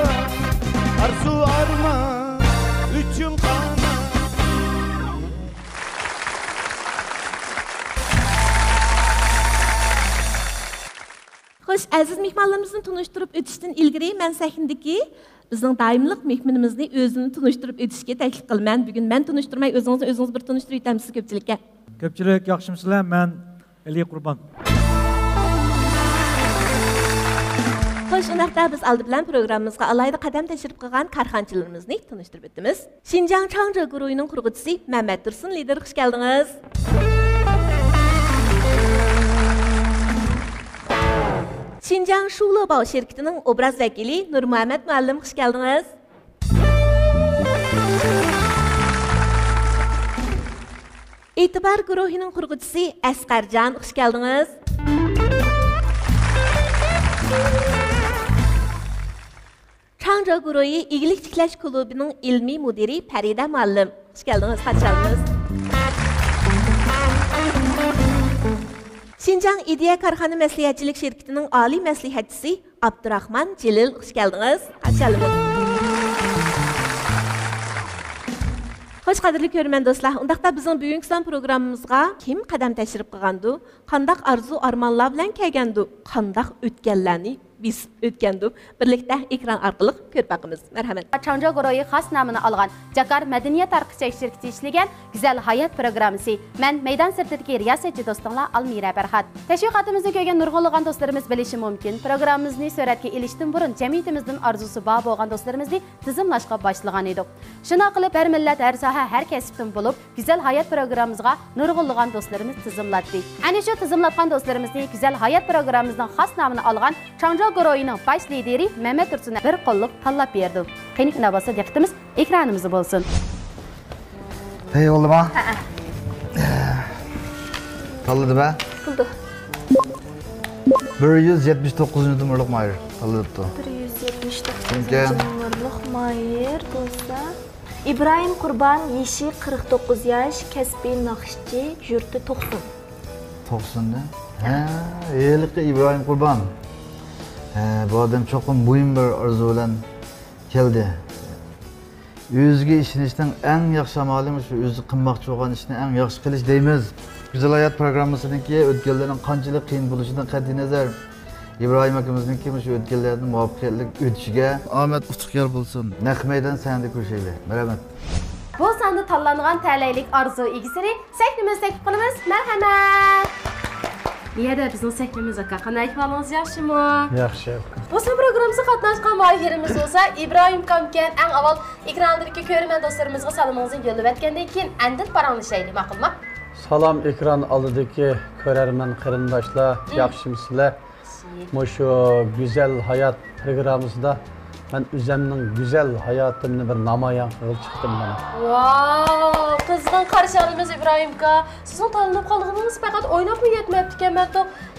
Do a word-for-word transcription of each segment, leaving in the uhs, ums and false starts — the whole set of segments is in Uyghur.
ئارزۇ ئارمان ئۈچۈن قانات. خوش، ئەزىز مېھمانلىرىمىزنى تونۇشتۇرۇپ ئۆتۈشتىن ئىلگىرى، مەن سەھنىدىكى بىزنىڭ دائىملىق مېھمىنىمىزنى ئۆزىنى تونۇشتۇرۇپ ئۆتۈشكە تەكلىپ قىلىمەن. بۈگۈن مەن تونۇشتۇرماي، ئۆزىڭىزنى ئۆزىڭىز بىر تونۇشتۇرۇپ ئۆتەمسىز كۆپچىلىككە؟ كۆپچىلىك، ياخشىمۇسىلەر؟ مەن ئەلى قۇربان. خوش، ئۇنداقتا بىز ئالدى بىلەن پروگراممىمىزغا ئالاھىدە قەدەم تەشرىپ قىلغان كارخانىچىلىرىمىزنى تونۇشتۇرۇپ ئۆتىمىز. شىنجاڭ چاڭجيو گۇرۇھىنىڭ قۇرغۇچىسى مەمەت تۇرسۇن لىدېر، خوش كەلدىڭىز. شىنجاڭ شۇلوباۋ شىركىتىنىڭ ئوبراز ۋەكىلى نۇرمۇھەممەت مۇئەللىم، خوش كەلدىڭىز. ئېتىبار گۇرۇھىنىڭ قۇرغۇچىسى ئەسقەرجان، خوش كەلدىڭىز. چاڭجيو گۇرۇھى ئىگىلىك تىكلەش كۇلۇبىنىڭ ئىلمىي مۇدىرى پەرىدە مۇئەللىم، خوش كەلدىڭىز، قارشى ئالىمىز. شىنجاڭ ئىدىيە كارخانا مەسلىھەتچىلىك شىركىتىنىڭ ئالىي مەسلىھەتچىسى ئابدۇراخمان جېلىل، خوش كەلدىڭىز. قارشى ئالىمىز. خوش، قەدىرلىك كۆرۈرمەن دوستلار، ئۇنداقتا بىزنىڭ بۈگۈنكى سان پروگراممىمىزغا كىم قەدەم تەشرىپ قىلغاندۇ؟ قانداق ئارزۇ ئارمانلار بىلەن كەلگەندۇ؟ قانداق ئۆتكەللەرنى بېسىپ ئۆتكەندۇ؟ بىرلىكتە ئېكران ئارقىلىق كۆرۈپ باقىمىز. مەرھەمەت. چاڭجيو گۇرۇھى خاس نامىنى ئالغان جاكار مەدەنىيەت تارقىتىش شىركىتى ئىشلىگەن گۈزەل ھايات پروگراممىسى. مەن مەيدان سىرتىدىكى رىياسەتچى دوستۇڭلار ئالمىرە پەرھات. تەشۋىقاتىمىزنى كۆرگەن نۇرغۇنلىغان دوستلىرىمىز بىلىشى مۇمكىن، پروگراممىمىزنى سۈرەتكە ئېلىشتىن بۇرۇن جەمئىيىتىمىزدىن ئارزۇسى بار بولغان دوستلىرىمىزنى تىزىملاشقا باشلىغان ئىدۇق. شۇنداق قىلىپ، ھەر مىللەت، ھەر ساھە، ھەر كەسىپتىن بولۇپ، گۈزەل ھايات پروگراممىمىزغا نۇرغۇنلىغان دوستلىرىمىز تىزىملاتتى. ئەنە شۇ تىزىملاتقان دوستلىرىمىزنى گۈزەل ھايات پروگراممىمىزنىڭ خاس نامىنى ئالغان چاڭجيو گۇرۇھىنىڭ باش لىدىرى مەمەت تۇرسۇن بىر قوللۇق تاللاپ بېرىدۇ. قېنى، ئۇنداق بولسا دىققىتىمىز ئېكرانىمىزدا بولسۇن. ھەي، بولدىما؟ ھەئە. تاللىدىم ھە؟ بولدى. بىر يۈز يەتمىش توققۇزىنچى نومۇرلۇق ماھىر تاللىدىپتۇ. بىر يۈز يەتمىش توققۇزىنچى نومۇرلۇق ماھىر بولسا، ئىبراھىم قۇربان، يېشى قىرىق توققۇز ياش، كەسپى ناخشىچى، يۇرتى توقسۇن. توقسۇندا؟ ھە، ھېلىقى ئىبراھىم قۇربان. ھە، بۇ ئادەم چوقۇم مۇھىم بىر ئارزۇ بىلەن كەلدى. ئۆزىگە ئىشىنىشنىڭ ئەڭ ياخشى ئامالى مۇشۇ ئۆزى قىلماقچى بولغان ئىشنى ئەڭ ياخشى قىلىش دەيمىز. گۈزەل ھايات پروگراممىسىنىڭكى ئۆتكەللەرنىڭ قانچىلىك قىيىن بولۇشىدىن قەتئىينەزەر، ئىبراھىم ئاكىمىزنىڭكى مۇشۇ ئۆتكەللەردىن مۇۋەپپەقىيەتلىك ئۆتۈشىگە ئامەت ئۇتۇق يار بولسۇن. نەق مەيدان سەھنىدە كۆرۈشەيلى. مەرھەمەت. بۇ ساندا تاللانغان تەلەيلىك ئارزۇ ئىگىسىنى سەھنىمىزگە تەكلىپ قىلىمىز. مەرھەمەت. بۇ يەردە بىزنىڭ سەھنىمىز ئاكا. قانداق ئەھۋالىڭىز، ياخشىمۇ؟ ياخشى ئاكا. بۇ سان پروگراممىسىغا قاتناشقان ماھىرىمىز بولسا ئىبراھىم ئاكامكەن. ئەڭ ئاۋۋال ئېكران ئالدىدىكى كۆرۈرمەن دوستلىرىمىزغا سالىمىڭىزنى يوللىۋەتكەندىن كېيىن ئاندىن پاراڭلىشايلى، ماقۇلمۇ؟ سالام ئېكران ئالدىدىكى كۆرەرمەن قېرىنداشلار، ياخشىمۇسىلەر؟ مۇشۇ گۈزەل ھايات پروگراممىسىدا مەن ئۆزەمنىڭ گۈزەل ھاياتىمنى بىر نامايان قىلغىلى چىقتىم مانا. ۋاۋ، قىزغىن قارشى ئالىمىز ئىبراھىم ئاكا. سىزنىڭ تاللىنىپ قالغىنىڭىز پەقەت ئويلاپمۇ يەتمەپتىكەن، مەن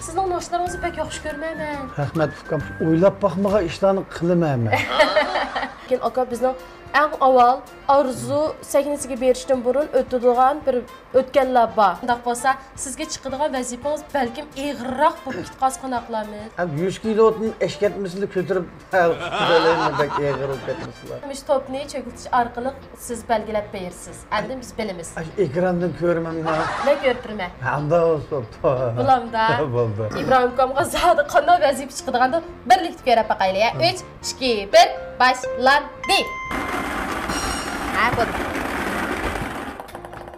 سىزنىڭ نوشتىلىرىڭىزنى بەك ياخشى كۆرىمەن مەن. رەھمەت ئۇكام، ئويلاپ باقمىغان ئىشلارنى قىلىمەن مەن. لېكىن ئاكا، بىزنىڭ ئەڭ ئاۋۋال ئارزۇ سەھنىسىگە بېرىشتىن بۇرۇن ئۆتىدىغان بىر ئۆتكەللەر بار. شۇنداق بولسا، سىزگە چىقىدىغان ۋەزىپىڭىز بەلكىم ئېغىرراق بولۇپ كېتىپ قالسا قانداق قىلارمىز؟ ھەم يۈز كىلو ئوتنى ئەشكەتمىسىلا كۆتۈرۈپ، بەك ئېغىر بولۇپ كەتمىسىلا. مۇشۇ توپنى چۆكۈتۈش ئارقىلىق سىز بەلگىلەپ بېرىسىز. ئاندىن بىز بىلىمىز. ئاشۇ ئېكراندىن كۆرىمەنما؟ مەن كۆرۈپ تۇرىمەن. ئاندا بولسا بوپتۇ. بولامدا. بولدى. ئىبراھىم ئۇكامغا زادى قانداق ۋەزىپە چىقىدىغاندۇ بىرلىكتە كۆرۈپ باقايلى، ھە؟ ئۈچ، ئىككى، بىر، باشلاندى. ھە، بولدى.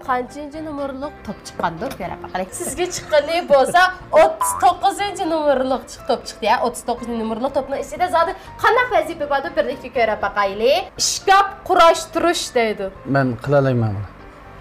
قانچىنچى نومۇرلۇق توپ چىققاندۇ، كۆرۈپ باقايلى. سىزگە چىققىنى بولسا ئوتتۇز توققۇزىنچى نومۇرلۇق چىق-، توپ چىقتى، ھە؟ ئوتتۇز توققۇزىنچى نومۇرلۇق توپنىڭ ئىچىدە زادى قانداق ۋەزىپە باردۇ، بىرلىكتە كۆرۈپ باقايلى. ئىشكاپ قۇراشتۇرۇش دەيدۇ. مەن قىلالايمەن بۇنى.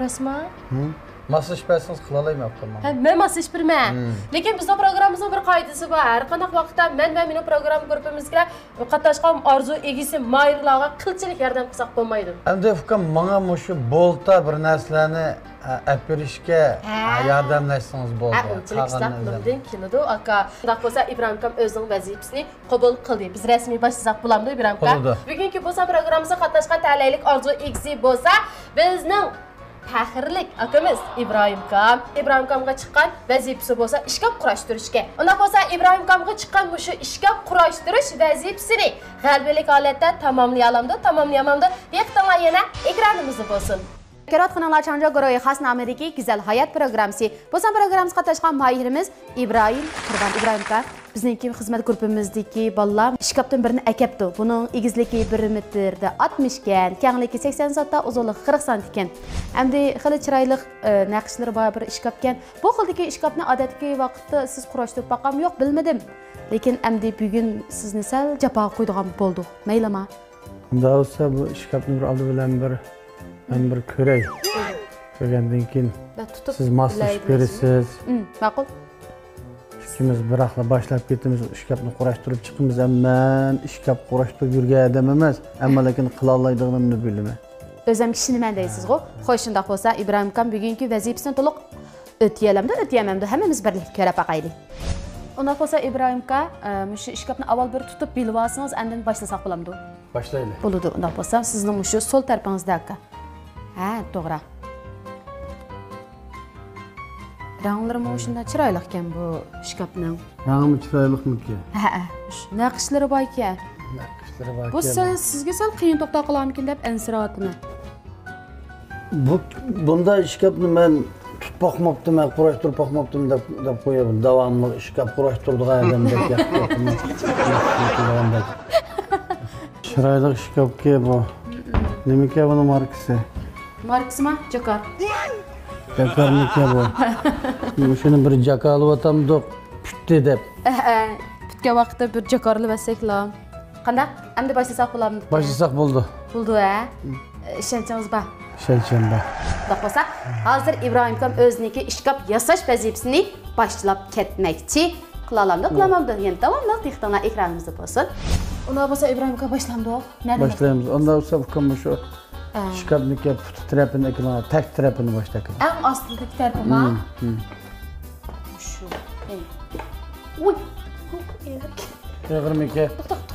راستما؟ ھىم. ماسلىشىپ بەرسىڭىز قىلالايمەن، ئۇكام. ھە، مەن ماسلىشىپ بېرىمەن. ھىم. لېكىن بىزنىڭ پروگراممىمىزنىڭ بىر قائىدىسى بار. ھەر قانداق ۋاقىتتا مەن ۋە مېنىڭ پروگرامما گۇرۇپپىمىزدىكىلەر قاتناشقان ئارزۇ ئىگىسى ماھىرلارغا قىلچىلىك ياردەم قىلساق بولمايدۇ. ئەمدى ئۇكام، ماڭا مۇشۇ بولتا بىر نەرسىلەرنى، ئە، ئەپ بېرىشكە، ھە. ئە، ياردەملەشسىڭىز بولدى. ھە، ئۇنچىلىك قالغان ئىسراپ نەرسىلەرنى. نېمىدىن كېلىدۇ، ئاكا؟ شۇنداق بولسا، ئىبراھىم ئاكام ئۆزىنىڭ ۋەزىپىسىنى قوبۇل قىلدى. بىز رەسمىي باشلىساق بولامدۇ، ئىبراھىم ئاكا؟ بولىدۇ. بۈگۈنكى بۇ سان پروگراممىسىغا قاتناشقان تەلەيلىك ئارزۇ ئىگىسى بولسا، بىزنىڭ پەخىرلىك ئاكىمىز ئىبراھىمكام. ئىبراھىمكامغا چىققان ۋەزىپىسى بولسا ئىشكاپ قۇراشتۇرۇشكەن. ئۇنداق بولسا ئىبراھىمكامغا چىققان مۇشۇ ئىشكاپ قۇراشتۇرۇش ۋەزىپىسىنى غەلىبىلىك ھالەتتە تاماملىيالامدۇ، تاماملىيالمامدۇ؟ دىققىتىڭلار يەنە ئېكرانىمىزدا بولسۇن. كۆرۈۋاتقىنىڭلار چاڭجا گۇرۇھى خاس نامىدىكى گۈزەل ھايات پروگراممىسى. بۇ سان پروگراممىسىغا قاتناشقان ماھىرىمىز ئىبراھىم قۇربان. ئىبراھىمكا، بىزنىڭكى خىزمەت گۇرۇپپىمىزدىكى بالىلار ئىشكاپتىن بىرنى ئەكەپتۇ. بۇنىڭ ئېگىزلىكى بىر مېتىردە ئاتمىش ئىكەن، كەڭلىكى سەكسەن سانتا، ئۇزۇنلۇقى قىرىق سانتا ئىكەن. ئەمدى خېلى چىرايلىق، ئە، نەقىشلىرى بار بىر ئىشكاپكەن. بۇ خىلدىكى ئىشكاپنى ئادەتتىكى ۋاقىتتا سىز قۇراشتۇرۇپ باققانمۇ يوق، بىلمىدىم. لېكىن ئەمدى بۈگۈن سىزنى سەل جاپاغا قويىدىغان بولدۇق. مەيلىما؟ ئۇنداق بولسا بۇ ئىشكاپنى بىر ئالدى بىلەن بىر، مەن بىر كۆرەي. كۆرگەندىن كېيىن بە، تۇتۇپ سىز ماسلىشىپ بىلەيدىغىنىزنى. بېرىسىز. ئۇم، ماقۇل. ئىككىمىز بىراقلا باشلاپ كېتىمىز، ئىشكاپنى قۇراشتۇرۇپ چىقىمىز. ھەم مەن ئىشكاپ قۇراشتۇرۇپ يۈرگەن ئادەم ئەمەس. ئەمما لېكىن قىلالايدىغىنىمنى بىلىمەن. ئۆزۈم كىشىنىمەن دەيسىزغۇ؟ خوش، شۇنداق بولسا ئىبراھىمكام بۈگۈنكى ۋەزىپىسىنى تولۇق ئۆتىيەلەمدۇ، ئۆتىيەلمەمدۇ؟ ھەممىمىز بىرلىكتە كۆرۈپ باقايلى. ئۇنداق بولسا ئىبراھىمكا، ئە، مۇشۇ ئىشكاپنى ئاۋۋال بىر تۇتۇپ بىلىۋالسىڭىز، ئاندىن باشلىساق بولامدۇ؟ باشلايلى. بولىدۇ، ئۇنداق بولسا سىزنىڭ مۇشۇ سول تەرىپىڭىزدە ئاكا. ھە، توغرا. رەڭلىرىمۇ شۇنداق چىرايلىقكەن بۇ ئىشكاپنىڭ. رەڭمۇ چىرايلىقمىكى؟ ھەئە، نەقىشلىرى باركەن. نەقىشلىرى باركەن. بۇ سەل، سىزگە سەل قىيىن توختاپ قالارمىكىن دەپ ئەنسىرەۋاتىمەن. بۇ، بۇنداق ئىشكاپنى مەن تۇتۇپ باقماپتىمەن، قۇراشتۇرۇپ باقماپتىمەن دەپ، دەپ قويۇپ، داۋاملىق ئىشكاپ قۇراشتۇرىدىغان ئادەمدەك گەپ قىلىۋاتىمەن. چىرايلىق ئىشكاپكى بۇ. نېمىكەن بۇنىڭ ماركىسى؟ ماركىسىما؟ جاكار. جاكارمىكەن بۇ؟ شۇنى بىر جاكارلىۋاتامدۇق، پۈتتى دەپ. ئەھ، ئەھ، پۈتكەن ۋاقىتتا بىر جاكارلىۋەتسەكلا. قانداق؟ ئەمدى باشلىساق بولامدۇ؟ باشلىساق بولىدۇ. بولىدۇ، ھە؟ ئىشەنچىڭىز بار؟ ئىشەنچىم بار. شۇنداق بولسا، ھازىر ئىبراھىمكام ئۆزىنىڭكى ئىشكاپ ياساش ۋەزىپىسىنى باشلاپ كەتمەكچى. قىلالامدۇ، قىلالمامدۇ؟ يەنە داۋاملىق دىققىتىڭلار ئېكرانىمىزدا بولسۇن. ئۇنداق بولسا ئىبراھىمكا باشلامدۇ؟ نەدىن باشلايمىز؟ ئۇنداق بولسا ئۇكام مۇشۇ ئىشكاپنىڭكى پۇت تەرەپىنى ئەكىلىڭ، تەك تەرىپىنى باشتا ئەكىلىڭ. ئەڭ ئاستىدىكى تەرىپىما؟ مم، مم. شۇ. ئەي. ئۇي. ئېغىرمىكى؟ توختا، توختا.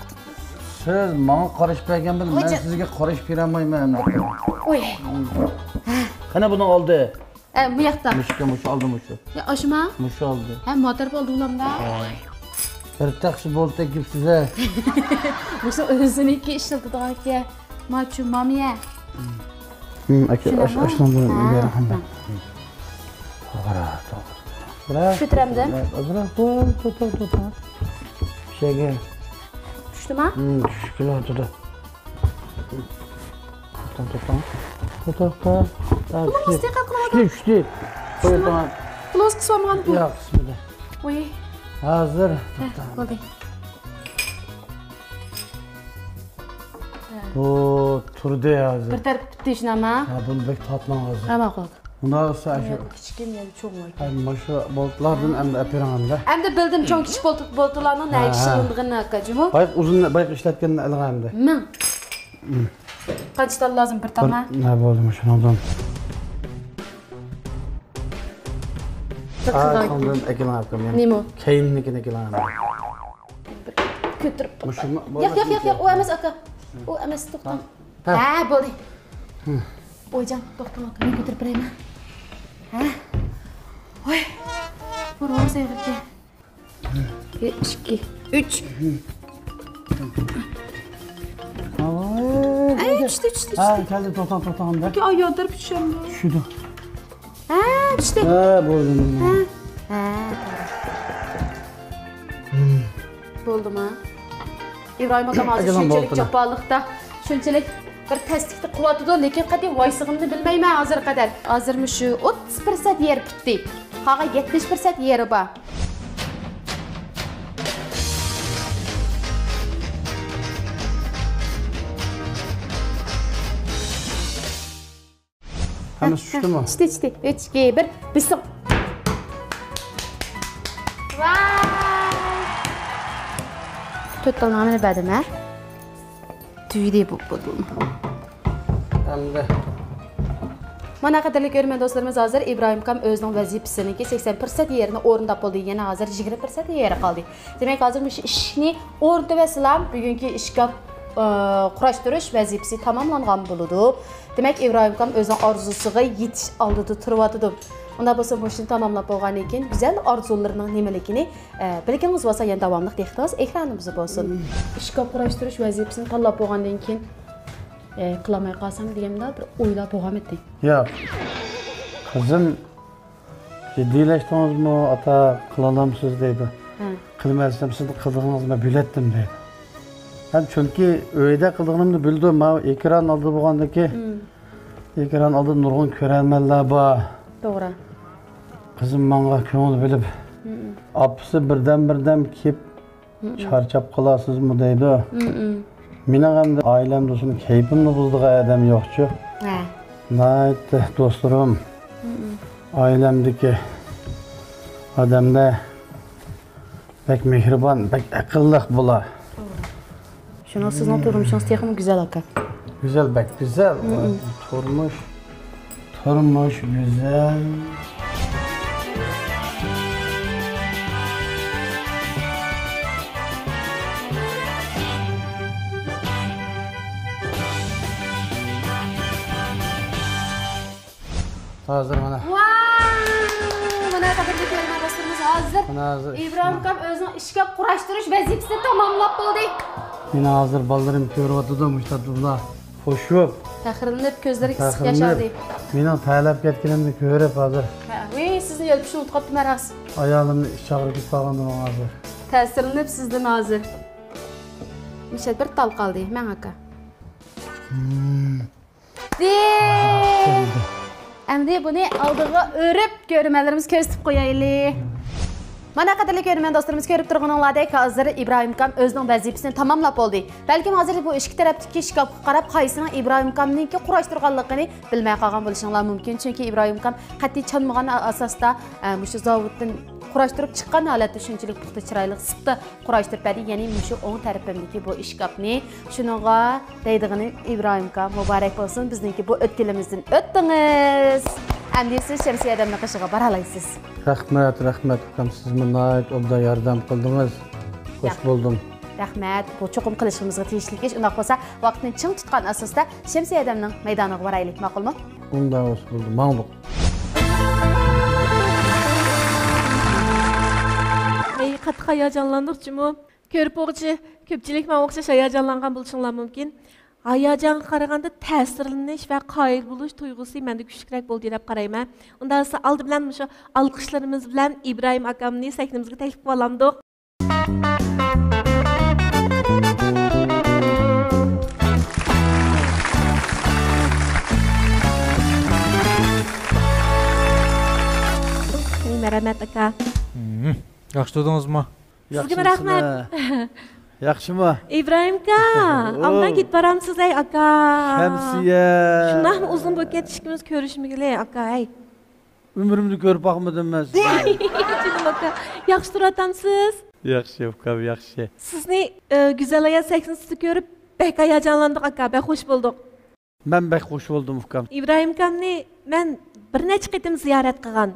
سىز ماڭا قارىشىپ بەرگەن بىلەن مەن سىزگە قارىشىپ بېرەلمەيمەن ئەمدى. ئۇي. قېنى بۇنىڭ ئالدى؟ ئە، بۇ ياقتا. مۇشۇكەن، مۇشۇ ئالدى مۇشۇ. يا، ئاشۇما؟ مۇشۇ ئالدى. ھە، ماتەر بولدى بۇلامدا. ھاي. بىر تەخسە بولدى تەكلىپسىز ھە. مۇشۇ ئۆزىنىڭكى ئىشلىتىدىغان ئىكەن. ماچۇ مامىيە. ھىم، ئاكا، ئاش-، ئاشۇنىڭ بىلەن بېرىڭ. توغرا، توغرا. كۆتۈرەمدىم؟ بىراق، بىراق، بىراق، بىراق. شەيگە. چۈشتىما؟ ھىم، چۈشۈپ كېلىۋاتىدۇ. توختاڭ، توختاڭ. توختا، توختا. ھە، پلوسكىي قىلىۋاتىدۇ. چۈشتى، چۈشتى. قويۇڭ. پلوسكىي سالمىغان. ياق، بىسمىللا. ئۇي. ھازىر. ھە، توختاڭ. بولدى. بۇ تۇردى ھازىر. بىر تەرىپى پۈتتى شۇنداقما؟ ھە، بۇنى بەك تارتماڭ ھازىر. ھە، ماقۇل. مۇنداق بولسا، شۇ كىچىكىم يەنە چوڭ بار. ھە، مانا شۇ بولتىلاردىن ئەمدى ئەپىرىڭ ئەمدى. ئەمدى بىلدىم، چوڭ كىچىك بولت-، بولتىلارنىڭ نەگە ئىشلىنىدىغىنىنى ئاكا جۇمۇ. بايىقى ئۇزۇن، بايىقى ئىشلەتكەننى ئېلىڭ ئەمدى. مىڭ. قانچە دانە لازىم بىر تالما؟ نە بولدى مۇشۇنىڭدىن؟ بىر قىلغان. ئاندىن ئەكېلىڭ ئاكام. نېمە ئۇ؟ كەينىنىڭكىنى ئەكېلىڭ ئەمدى. كۆتۈرۈپ. مۇشۇمۇ؟ ياق، ياق، ياق، ياق، ئۇ ئەمەس ئاكا. ئۇ ئەمەس، توختاڭ. ھە. ھە، بولدى. ھە. ئويجان، توختاڭ ئاكا، مەن كۆتۈرۈپ بېرەيمەن. ھە. ۋاي. بۇ روزا ئېغىركەن. بىر، ئىككى، ئۈچ. ھە، چۈشتى، چۈشتى، چۈشتى. ھە، كەلدى، توختاڭ، توختاڭ، ئەمدى. ئاكا، ئاي، ياندۇرۇپ چۈشەمدۇ؟ چۈشىدۇ. ھە، چۈشتى. ھە، بولدى. ھە. ھە. بولدىما؟ ئىبراھىم ئاكام ھازىر شۇنچىلىك جاپالىقتا، شۇنچىلىك بىر تەسلىكتە قىلىۋاتىدۇ، لېكىن قېتى ۋايسىغىنىنى بىلمەيمەن ھازىرغا قەدەر. ھازىرمۇ شۇ ئوتتۇز پىرسەنت يېرى پۈتتى. قالغان يەتمىش پىرسەنت يېرى بار. ھەممىسى چۈشتىمۇ؟ چۈشتى، چۈشتى. ئۈچ، ئىككى، بىر، بىسمىللا. ۋاي! تۆت تالنى مانا بەردىم، ھە؟ تۈگىدى بۇ، بۇ، بۇ. ئەمدى. مانا، قەدىرلىك كۆرۈرمەن دوستلىرىمىز، ھازىر ئىبراھىم ئاكام ئۆزىنىڭ ۋەزىپىسىنىڭكى سەكسەن پىرسەنت يېرىنى ئورۇنداپ بولدى. يەنە ھازىر يىگىرمە پىرسەنت يېرى قالدى. دېمەك، ھازىر مۇشۇ ئىشىكنى ئورنىتىۋەتسىلا، بۈگۈنكى ئىشكاپ ئى، قۇراشتۇرۇش ۋەزىپىسى تاماملانغان بولىدۇ. دېمەك، ئىبراھىم ئاكام ئۆزىنىڭ ئارزۇسىغا يېتىش ئالدىدا تۇرۇۋاتىدۇ. ئۇنداق بولسا، مۇشۇنى تاماملاپ بولغاندىن كېيىن، گۈزەل ئارزۇلىرىنىڭ نېمىلىكىنى، ئى، بىلگىنىڭىز بولسا، يەنە داۋاملىق دىققىتىڭىز ئېكرانىمىزدا بولسۇن. ئىشكاپ قۇراشتۇرۇش ۋەزىپىسىنى تاللاپ بولغاندىن كېيىن، ئى، قىلالماي قالسام دېگەندە بىر ئويلار بولغانمىدى؟ ياق. قىزىم، جىددىيلەشتىڭىزمۇ، ئاتا، قىلالامسىز دەيدۇ. ھە. قىلماي دېسەم، سىزنىڭ قىلدىغىنىڭىزنى مەن بىلەتتىم دەيدۇ. ھەم چۈنكى ئۆيدە قىلىدىغىنىمنى بىلىدۇ، ماۋۇ ئېكران ئالدىدا بولغاندىكى، مم. ئېكران ئالدىدا نۇرغۇن كۆرەرمەنلەر بار. توغرا. قىزىم ماڭا كۆڭۈل بۆلۈپ، مم. ئاپىسى بىردەم-بىردەم كېلىپ، مم. چارچاپ قالارسىزمۇ دەيدۇ. مم. مېنىڭ ئەمدى ئائىلەمدە شۇنى كەيپىمنى بۇزىدىغان ئادەم يوقچۇ. ھە. ناھايىتى دوستلىرىم، مم. ئائىلەمدىكى ئادەملەر بەك مېھرىبان، بەك ئەقىللىق بۇلار. توغرا. شۇنىڭ سىزنىڭ تۇرمۇشىڭىز تېخىمۇ گۈزەل، ئاكا. گۈزەل، بەك گۈزەل. مم. تۇرمۇش، تۇرمۇش گۈزەل. ھازىر مانا. ۋاو! مانا قەدىرلىك مېھمان دوستلىرىمىز ھازىر. مانا ھازىر. ئىبراھىم ئاكام ئۆزىنىڭ ئىشكاپ قۇراشتۇرۇش ۋەزىپىسىنى تاماملاپ بولدى. مېنىڭ ھازىر بالىلىرىم كۆرۈۋاتىدۇ، مۇشۇ تاپتا بۇلار خوش بولۇپ. پەخىرلىنىپ، كۆزلىرى ئىسسىق ياش ئالدى. مېنىڭ تەرلەپ كەتكىنىمنى كۆرۈپ ھازىر. ھە، ۋىي، سىزنى يۆلىتىشنى ئۇنتۇپ قاپتىمەن راست. ئايالىمنى ئىچ چاقىرىپ كېتىپ قالغاندىم ھازىر. تەسىرلىنىپ سىزدىن ھازىر. مىشەت بىر تال قالدى، مەڭ ئاكا. مم. دى! ئەمدى بۇنى ئالدىغا ئۆرۈپ، كۆرۈرمەنلىرىمىزگە كۆرسىتىپ قويايلى. مانا، قەدىرلىك كۆرۈرمەن دوستلىرىمىز، كۆرۈپ تۇرغىنىڭلاردەك، ھازىر ئىبراھىم ئاكام ئۆزىنىڭ ۋەزىپىسىنى تاماملاپ بولدى. بەلكىم ھازىر بۇ ئىككى تەرەپتىكى ئىشكاپقا قاراپ، قايسىنىڭ ئىبراھىم ئاكامنىڭكى قۇراشتۇرغانلىقىنى بىلمەي قالغان بولۇشۇڭلار مۇمكىن. چۈنكى ئىبراھىم ئاكام قەتئىي چانمىغان ئاساستا، ئە، مۇشۇ زاۋۇتتىن قۇراشتۇرۇپ چىققان ھالەتتە شۇنچىلىك پۇختا، چىرايلىق، سىپتا قۇراشتۇرۇپ بەردى، يەنى مۇشۇ ئوڭ تەرىپىمدىكى بۇ ئىشكاپنى. شۇنىڭغا دەيدىغىنىم، ئىبراھىم ئاكا، مۇبارەك بولسۇن، بىزنىڭكى بۇ ئۆتكىلىمىزدىن ئۆتتىڭىز. ئەمدى سىز شەمسىيە ھەدەمنىڭ قېشىغا بارالايسىز. رەھمەت، رەھمەت، ئۇكام، سىزمۇ ناھايىتى ئوبدان ياردەم قىلدىڭىز. خوش بولدۇم. رەھمەت، بۇ چوقۇم قىلىشىمىزغا تېگىشلىك ئىش. ئۇنداق بولسا، ۋاقىتنى چىڭ تۇتقان ئاساستا شەمسىيە ھەدەمنىڭ مەيدانىغا بارايلى، ماقۇلمۇ؟ ئۇنداق بولسا بولدى، ماڭدۇق. ھەي، قاتتىق ھاياجانلاندۇق جۇمۇ. كۆرۈپ بولغۇچە، كۆپچىلىك ماڭا ئوخشاش ھاياجانلانغان بولۇشۇڭلار مۇمكىن. ھاياجانغا قارىغاندا تەسىرلىنىش ۋە قايىل بولۇش تۇيغۇسى مەندە كۈچلۈكرەك بولدى دەپ قارايمەن. ئۇنداق بولسا ئالدى بىلەن مۇشۇ ئالقىشلىرىمىز بىلەن ئىبراھىم ئاكامنى سەھنىمىزگە تەكلىپ قىلىۋالامدۇق. مەرھەمەت ئاكا. مم. ياخشى تۇردىڭىزمۇ؟ سىزگىمۇ رەھمەت. ياخشىمۇ؟ ئىبراھىم ئاكا، ئاندىن كېتىپ بارامسىز ئەي ئاكا؟ شەمسىيە. شۇنداقمۇ ئۇزۇن بولۇپ كەتتى ئىككىمىز كۆرۈشمىگىلى ئاكا ئەي. ئۆمرۈمدە كۆرۈپ باقمىدىم مەن سىزنى. جېنىم ئاكا، ياخشى تۇرۇۋاتامسىز؟ ياخشى ئۇكام، ياخشى. سىزنى، ئە، گۈزەل ھايات سەھنىسىدە كۆرۈپ بەك ھاياجانلاندۇق ئاكا، بەك خوش بولدۇق. مەن بەك خوش بولدۇم ئۇكام. ئىبراھىم ئاكامنى مەن بىر نەچچە قېتىم زىيارەت قىلغان.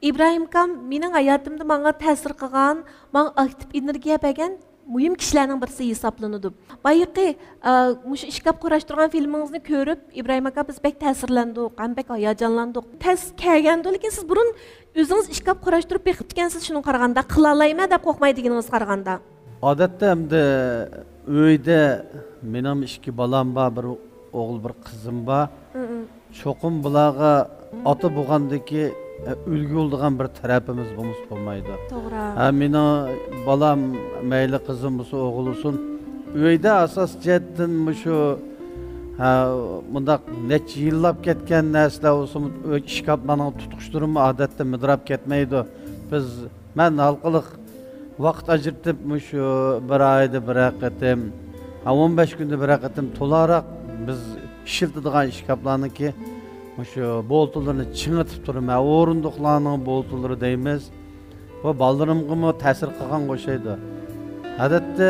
ئىبراھىم ئاكام مېنىڭ ھاياتىمدا ماڭا تەسىر قىلغان، ماڭا ئاكتىپ ئېنېرگىيە بەرگەن مۇھىم كىشىلەرنىڭ بىرسى ھېسابلىنىدۇ. بايىقى، ئە، مۇشۇ ئىشكاپ قۇراشتۇرغان فىلىمىڭىزنى كۆرۈپ، ئىبراھىم ئاكا، بىز بەك تەسىرلەندۇق ھەم بەك ھاياجانلاندۇق. تەس كەلگەندۇ، لېكىن سىز بۇرۇن ئۆزىڭىز ئىشكاپ قۇراشتۇرۇپ بېقىپتىكەنسىز، شۇنىڭغا قارىغاندا، قىلالايمەن دەپ قورقمايدىغىنىڭىزغا قارىغاندا. ئادەتتە ئەمدى ئۆيدە مېنىڭ ئىككى بالام بار، بىر ئوغۇل، بىر قىزىم بار. مم. چوقۇم بۇلارغا ئاتا بولغاندىكى، ئە، ئۈلگە بولىدىغان بىر تەرەپىمىز بولمىسا بولمايدۇ. توغرا. ھە، مېنىڭ بالام مەيلى قىزىم بولسۇن، ئوغۇل بولسۇن، ئۆيدە ئاساسىي جەھەتتىن مۇشۇ، ھە، مۇنداق نەچچە يىللاپ كەتكەن نەرسىلەر بولسۇن، ئۆي ئىشكاپلارنىڭ تۇتقۇچلىرىمۇ ئادەتتە مىدىرلاپ كەتمەيدۇ. بىز مەن ھالقىلىق ۋاقىت ئاجرىتىپ، مۇشۇ بىر ئايدا بىرەر قېتىم، ھە، ئون بەش كۈندە بىرەر قېتىم تولاراق بىز ئىشلىتىدىغان ئىشكاپلارنىڭكى مۇشۇ بولتىلىرىنى چىڭىتىپ تۇرىمەن. ھە، ئورۇندۇقلارنىڭ بولتىلىرى دەيمىز. بۇ بالىلىرىمغىمۇ تەسىر قىلغانغا ئوخشايدۇ. ئادەتتە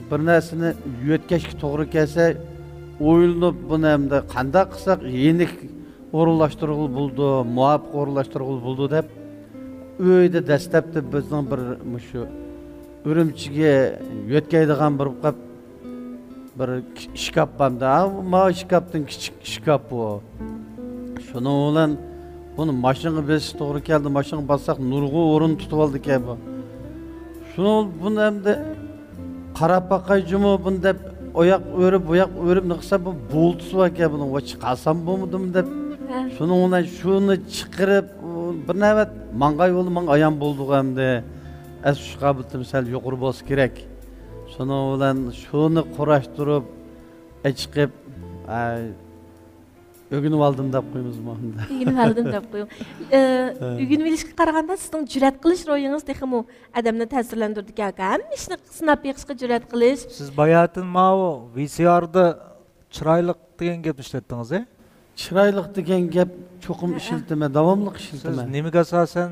بىر نەرسىنى يۆتكەشكە توغرا كەلسە، ئويلىنىپ، بۇنى ئەمدى قانداق قىلساق يېنىك ئورۇنلاشتۇرغىلى بولىدۇ، مۇۋاپىق ئورۇنلاشتۇرغىلى بولىدۇ دەپ، ئۆيدە دەسلەپتە بىزنىڭ بىر مۇشۇ ئۈرۈمچىگە يۆتكەيدىغان بىر قاپ، بىر ئىشكاپ بار ئەمدى. ھە، ما ئىشكاپتىن كىچىك ئىشكاپ بۇ. شۇنىڭ بىلەن بۇنى ماشىنىغا بېسىش توغرا كەلدى. ماشىنىغا باسساق نۇرغۇن ئورۇن تۇتۇۋالىدىكەن بۇ. شۇنىڭ بۇنى ئەمدى قاراپ باقاي جۇمۇ بۇنى دەپ، ئۇ ياق ئۆرۈپ، بۇ ياق ئۆرۈپ، نېمە قىلسا بۇ بولتىسى باركەن بۇنىڭ، ۋاي چىقارسام بولمىدىمۇ دەپ. ھە. شۇنىڭ بىلەن شۇنى چىقىرىپ، بىر نۆۋەت ماڭغان يولى ماڭا ئايان بولدىغۇ ئەمدى. ئەس چۈش قابىلىيىتىم سەل يۇقىرى بولسا كېرەك. شۇنىڭ بىلەن شۇنى قۇراشتۇرۇپ، ئەچىقىپ، ئە، ئۆگىنىۋالدىم دەپ قويىمىزمۇ ئەمدى. ئۆگىنىۋالدىم دەپ قويۇڭ. ئە، ھە. ئۆگىنىۋېلىشكە قارىغاندا سىزنىڭ جۈرئەت قىلىش روھىڭىز تېخىمۇ ئادەمنى تەسىرلەندۈرىدىكەن ئاكا. ھەممە ئىشنى سىناپ بېقىشقا جۈرئەت قىلىش. سىز باياتىن ماۋۇ ۋى سى ئاردا چىرايلىق دېگەن گەپنى ئىشلەتتىڭىز، ھە؟ چىرايلىق دېگەن گەپ چوقۇم ھە، ھە. ئىشلىتىمەن، داۋاملىق ئىشلىتىمەن. سىز نېمىگە ئاساسەن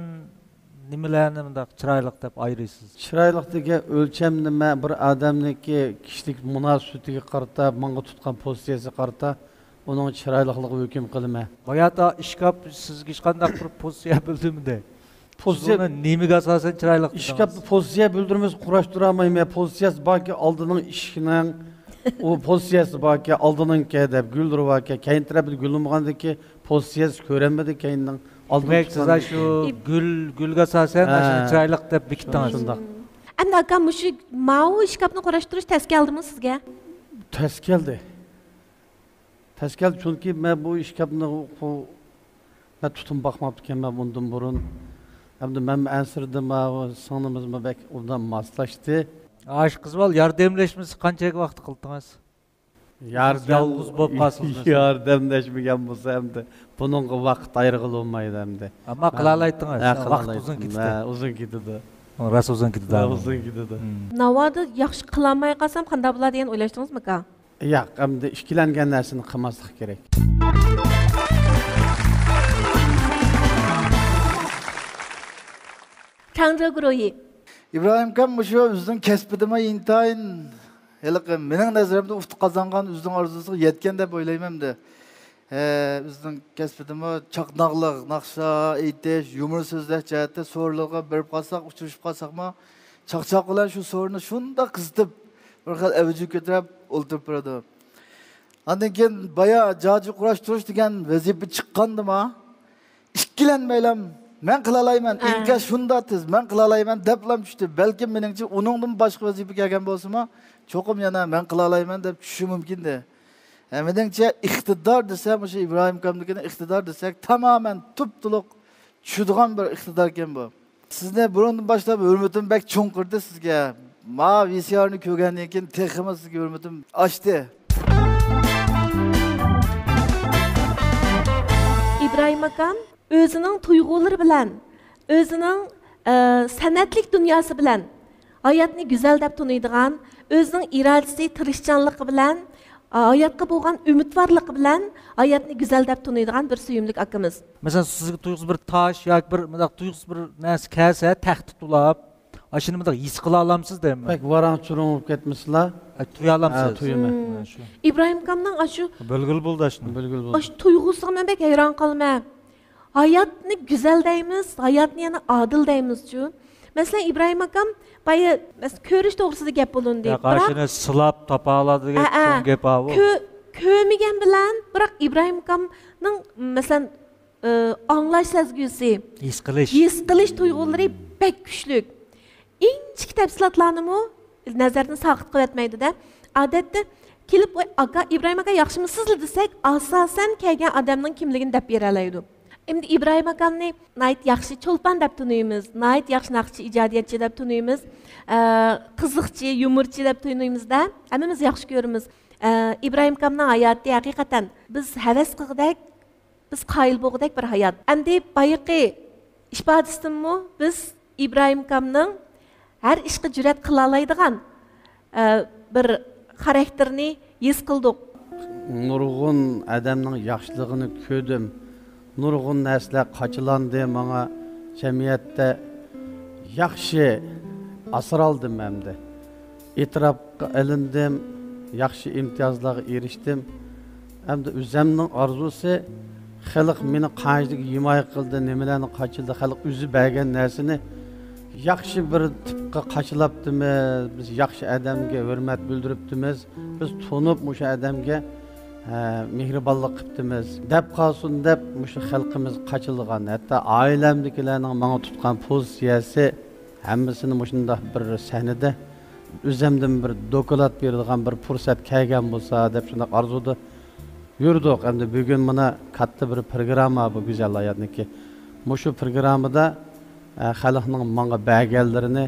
نېمىلەرنى مۇنداق چىرايلىق دەپ ئايرىيسىز؟ چىرايلىق دېگەن ئۆلچەم نېمە؟ بىر ئادەمنىڭكى كىشىلىك مۇناسىۋىتىگە قارىتا، ماڭا تۇتقان پوزىتسىيەسىگە قارىتا ئۇنىڭ چىرايلىقلىقىغا ھۆكۈم قىلىمەن. باياتى ئىشكاپ سىزگە ھېچقانداق بىر پوزىتسىيە بىلدۈرمىدى. پوزىتسىيە سىز ئۇنى نېمىگە ئاساسەن چىرايلىق دېدىڭىز؟ ئىشكاپ پوزىتسىيە بىلدۈرمىسە قۇراشتۇرالمايمەن. پوزىتسىيەسى باركى ئالدىنىڭ ئىشىكىنىڭ، ئۇ پوزىتسىيەسى باركى ئالدىنىڭكى دەپ گۈلدۈرۈۋالكەن. كەينى تەرەپتە گۈلدۈرمىغاندىكى پوزىتسىيەسى كۆرۈنمىدى كەينىنىڭ. ئالدىن دېمەك، سىز تۇتقان ئاشۇ گۈل، گۈلگە ئاساسەن ھە. ئاشۇنى چىرايلىق دەپ بېكىتتىڭىز. شۇنداق. ئەمدى ئاكا، مۇشۇ ماۋۇ ئىشكاپنى قۇراشتۇرۇش تەس كەلدىمۇ سىزگە؟ تەس كەلدى. تەس كەلدى، چۈنكى مەن بۇ ئىشكاپنى، مەن تۇتۇم باقماپتىكەنمەن بۇندىن بۇرۇن. ئەمدى مەنمۇ ئەنسىرىدىم، ماۋۇ سىڭلىمىزمۇ بەك ئوبدان ماسلاشتى. ئاشۇ قىز بالا ياردەملەشمىسى قانچە ۋاقىت قىلدىڭىز؟ ياردەم، يالغۇز بولۇپ قالسىڭىز مەسىلەن. ياردەملەشمىگەن بولسا ئەمدى بۇنىڭغا ۋاقىت ئايرىغىلى بولمايدۇ ئەمدى. ئەمما قىلالايتتىڭىز، ھە، ۋاقىت ئۇزۇن كېتىدۇ. ھە، ئۇزۇن كېتىدۇ. راست ئۇزۇن كېتىدۇ. ھە، ئۇزۇن كېتىدۇ. مم. ناۋادا ياخشى قىلالماي قالسام قانداق بولار دېگەن ئويلاشتىڭىزمۇ ئاكا؟ ياق، ئەمدى ئىككىلەنگەن نەرسىنى قىلماسلىق كېرەك. تەڭرى گۇرۇھى. ئىبراھىم ئاكام مۇشۇ ئۆزىنىڭ كەسپىدىمۇ ئىنتايىن ھېلىقى مېنىڭ نەزىرىمدە ئۇتۇق قازانغان، ئۆزىنىڭ ئارزۇسىغا يەتكەن دەپ ئويلايمەن ئەمدى. ھە، ئۆزىنىڭ كەسپىدىمۇ چاقناقلىق، ناخشا ئېيتىش، يۇمۇر سۆزلەش جەھەتتە سورۇنلارغا بېرىپ قالساق، ئۇچرىشىپ قالساقمۇ، چاقچاق بىلەن شۇ سورۇننى شۇنداق قىزىتىپ، بىر خىل ئەۋجىگە كۆتۈرۈپ ئولتۇرۇپ بېرىدۇ. ئاندىن كېيىن بايا جاجا قۇراشتۇرۇش دېگەن ۋەزىپە چىققاندىما، ئىككىلەنمەيلا، «مەن قىلالايمەن، ھە. ئىنكاس شۇنداق تېز، مەن قىلالايمەن» دەپلا چۈشتى. بەلكىم مېنىڭچە ئۇنىڭدىن باشقا ۋەزىپە كەلگەن بولسىمۇ، چوقۇم يەنە «مەن قىلالايمەن» دەپ چۈشۈشى مۇمكىندى. ھە، مېنىڭچە ئىقتىدار دېسە، مۇشۇ ئىبراھىم ئاكامنىڭكىنى ئىقتىدار دېسەك، تامامەن تۇپتۇلۇق چۈشىدىغان بىر ئىقتىداركەن بۇ. سىزنى بۇرۇندىن باشلاپ ھۆرمىتىم بەك چوڭقۇردى سىزگە. ما ۋى سى ئارنى كۆرگەندىن كېيىن تېخىمۇ سىزگە ھۆرمىتىم ئاشتى. ئىبراھىم ئاكام ئۆزىنىڭ تۇيغۇلىرى بىلەن، ئۆزىنىڭ، ئە، سەنئەتلىك دۇنياسى بىلەن ھاياتنى گۈزەل دەپ تونۇيدىغان، ئۆزىنىڭ ئىرادىسى، تىرىشچانلىقى بىلەن، ئە، ھاياتقا بولغان ئۈمىدۋارلىقى بىلەن ھاياتنى گۈزەل دەپ تونۇيدىغان بىر سۆيۈملۈك ئاكىمىز. مەسىلەن، سىزگە تۇيۇقسىز بىر تاش ياكى بىر مۇنداق تۇيۇقسىز بىر نەرسە كەلسە، تەختە تۇلاپ، ئاشۇنى مۇنداق ھېس قىلالامسىز دەيمەن. بەك ۋاراڭ-چۇرۇڭ بولۇپ كەتمىسىلا. ئە، تۇيالامسىز. ھە، تۇيىمەن. مم. ھە، شۇ. ئىبراھىم ئاكامنىڭ ئاشۇ بىلگىلى بولدى ئاشۇنى. بىلگىلى بولدى. ئاشۇ تۇيغۇسىغا مەن بەك ھەيران قالىمەن. ھاياتنى گۈزەل دەيمىز، ھاياتنى يەنە ئادىل دەيمىزچۇ. مەسىلەن، ئىبراھىم ئاكام بايا، مەسىلەن، كۆرۈش توغرىسىدا گەپ بولۇندى. ياق، بىراق ئاشۇنى سىلاپ تاپالا دېگەن ئە، ئە. چوڭ گەپ ئاۋۇ. كۆ-، كۆرمىگەن بىلەن، بىراق ئىبراھىم ئاكامنىڭ، مەسىلەن، ئى، ئاڭلاش سەزگۈسى، ھېس قىلىش. ھېس قىلىش تۇيغۇلىرى بەك كۈچلۈك. ئىنچىكە تەپسىلاتلارنىمۇ نەزەردىن ساقىت قىلىۋەتمەيدۇ-دە. ئادەتتە كېلىپ، «ۋاي، ئاكا، ئىبراھىم ئاكا ياخشىمۇسىزلا؟» دېسەك، ئاساسەن كەلگەن ئادەمنىڭ كىملىكىنى دەپ بېرەلەيدۇ. ئەمدى ئىبراھىم ئاكامنى ناھايىتى ياخشى چولپان دەپ تونۇيمىز، ناھايىتى ياخشى ناخشىچى، ئىجادىيەتچى دەپ تونۇيمىز، ئە، قىزىقچى، يۇمۇرچى دەپ تونۇيمىز-دە. ھەممىمىز ياخشى كۆرىمىز. ئە، ئىبراھىم ئاكامنىڭ ھاياتى ھەقىقەتەن بىز ھەۋەس قىلغۇدەك، بىز قايىل بولغۇدەك بىر ھايات. ئەمدى بايىقى ئىپادىسىدىنمۇ بىز ئىبراھىم ئاكامنىڭ ھەر ئىشقا جۈرئەت قىلالايدىغان، ئە، بىر خاراكتېرىنى ھېس قىلدۇق. نۇرغۇن ئادەمنىڭ ياخشىلىقىنى كۆردۈم. نۇرغۇن نەرسىلەر قاچىلاندى ماڭا. جەمئىيەتتە ياخشى ئاسرالدىم ئەمدى. ئېتىراپقا ئېلىندىم، ياخشى ئىمتىيازلارغا ئېرىشتىم. ئەمدى ئۆزەمنىڭ ئارزۇسى، خەلق مېنى قانچىلىك ھىمايە قىلدى، نېمىلەرنى قاچىلىدى، خەلق ئۆزى بەرگەن نەرسىنى ياخشى بىر تىپقا قاچىلاپتىمىز، بىز ياخشى ئادەمگە ھۆرمەت بىلدۈرۈپتىمىز، بىز تونۇپ مۇشۇ ئادەمگە، ھە، مېھرىبانلىق قىپتىمىز دەپ قالسۇن دەپ مۇشۇ خەلقىمىز قاچىلىغان. ھەتتا ئائىلەمدىكىلەرنىڭ ماڭا تۇتقان پوزىتسىيەسى ھەممىسىنى مۇشۇنداق بىر سەھنىدە ئۆزەمدىن بىر دوكلات بېرىدىغان بىر پۇرسەت كەلگەن بولسا دەپ شۇنداق ئارزۇدا يۈردۇق. ئەمدى بۈگۈن مانا كاتتا بىر پروگرامما بۇ گۈزەل ھاياتنىڭكى. مۇشۇ پروگراممىدا، ئە، خەلقنىڭ ماڭا بەرگەنلىرىنى،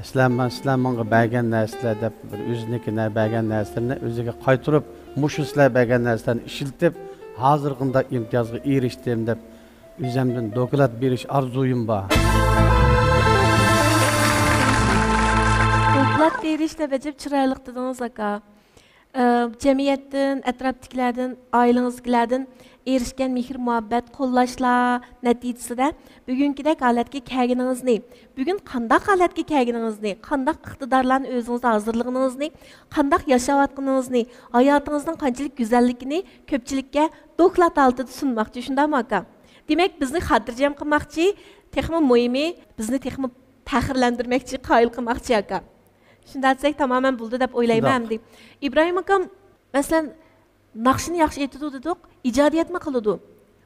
سىلەر، سىلەر ماڭا بەرگەن نەرسىلەر دەپ بىر ئۆزىنىڭكى نە-، بەرگەن نەرسىلىرىنى ئۆزىگە قايتۇرۇپ، مۇشۇ سىلەر بەرگەن نەرسىلەرنى ئىشلىتىپ، ھازىرقىنداق ئىمتىيازغا ئېرىشتىم دەپ ئۆزەمدىن دوكلات بېرىش ئارزۇيۇم بار. دوكلات بېرىش دەپ ئەجەب چىرايلىق دېدىڭىز، ئاكا. ئە، جەمئىيەتتىن، ئەتراپتىكىلەردىن، ئائىلىڭىزدىكىلەردىن ئېرىشكەن مېھىر-مۇھەببەت، قوللاشلار نەتىجىسىدە بۈگۈنكىدەك ھالەتكە كەلگىنىڭىزنى، بۈگۈن قانداق ھالەتكە كەلگىنىڭىزنى، قانداق ئىقتىدارلارنى ئۆزىڭىزدە ھازىرلىغىنىڭىزنى، قانداق ياشاۋاتقىنىڭىزنى، ھاياتىڭىزنىڭ قانچىلىك گۈزەللىكىنى كۆپچىلىككە دوكلات ھالىتىدە سۇنماقچى، شۇنداقمۇ، ئاكا؟ دېمەك، بىزنى خاتىرجەم قىلماقچى، تېخىمۇ مۇھىمى، بىزنى تېخىمۇ پەخىرلەندۈرمەكچى، قايىل قىلماقچى، ئاكا. شۇنداق دېسەك تامامەن بولدى دەپ ئويلايمەن شۇنداق. ئەمدى ئىبراھىم ئاكام، مەسىلەن، ناخشىنى ياخشى ئېيتىدۇ دېدۇق، ئىجادىيەتمۇ قىلىدۇ.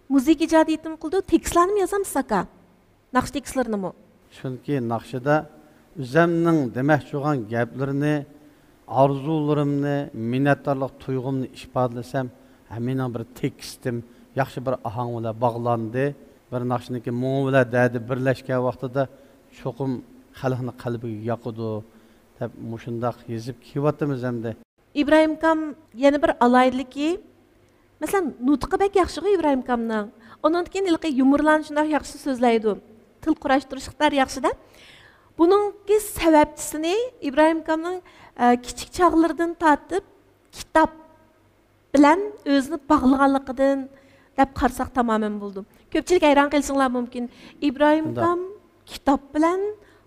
مۇزىكا ئىجادىيىتىمۇ قىلىدۇ، تېكىستلارنىمۇ يازامسىز، ئاكا؟ ناخشا تېكىستلىرىنىمۇ؟ چۈنكى ناخشىدا ئۆزەمنىڭ دېمەكچى بولغان گەپلىرىنى، ئارزۇلىرىمنى، مىننەتدارلىق تۇيغۇمنى ئىپادىلىسەم، ھە، مېنىڭ بىر تېكىستىم، ياخشى بىر ئاھاڭ بىلەن باغلاندى. بىر ناخشىنىڭكى مۇڭى بىلەن دەردى بىرلەشكەن ۋاقتىدا چوقۇم خەلقنىڭ قەلبىگە ياقىدۇ، دەپ مۇشۇنداق يېزىپ كېلىۋاتىمىز ئەمدى. ئىبراھىم ئاكام يەنە بىر ئالاھىدىلىكى، مەسىلەن، نۇتقى بەك ياخشىغۇ ئىبراھىم ئاكامنىڭ. ئۇنىڭدىن كېيىن ھېلىقى يۇمۇرلارنى شۇنداق ياخشى سۆزلەيدۇ. تىل قۇراشتۇرۇشلۇقلار ياخشىدا. بۇنىڭكى سەۋەبچىسىنى ئىبراھىم ئاكامنىڭ، ئە، كىچىك چاغلىرىدىن تارتىپ كىتاب بىلەن ئۆزىنى باغلىغانلىقىدىن دەپ قارىساق تامامەن بولىدۇ. كۆپچىلىك ھەيران قېلىشىڭلار مۇمكىن. ئىبراھىم شۇنداق. ئاكام كىتاب بىلەن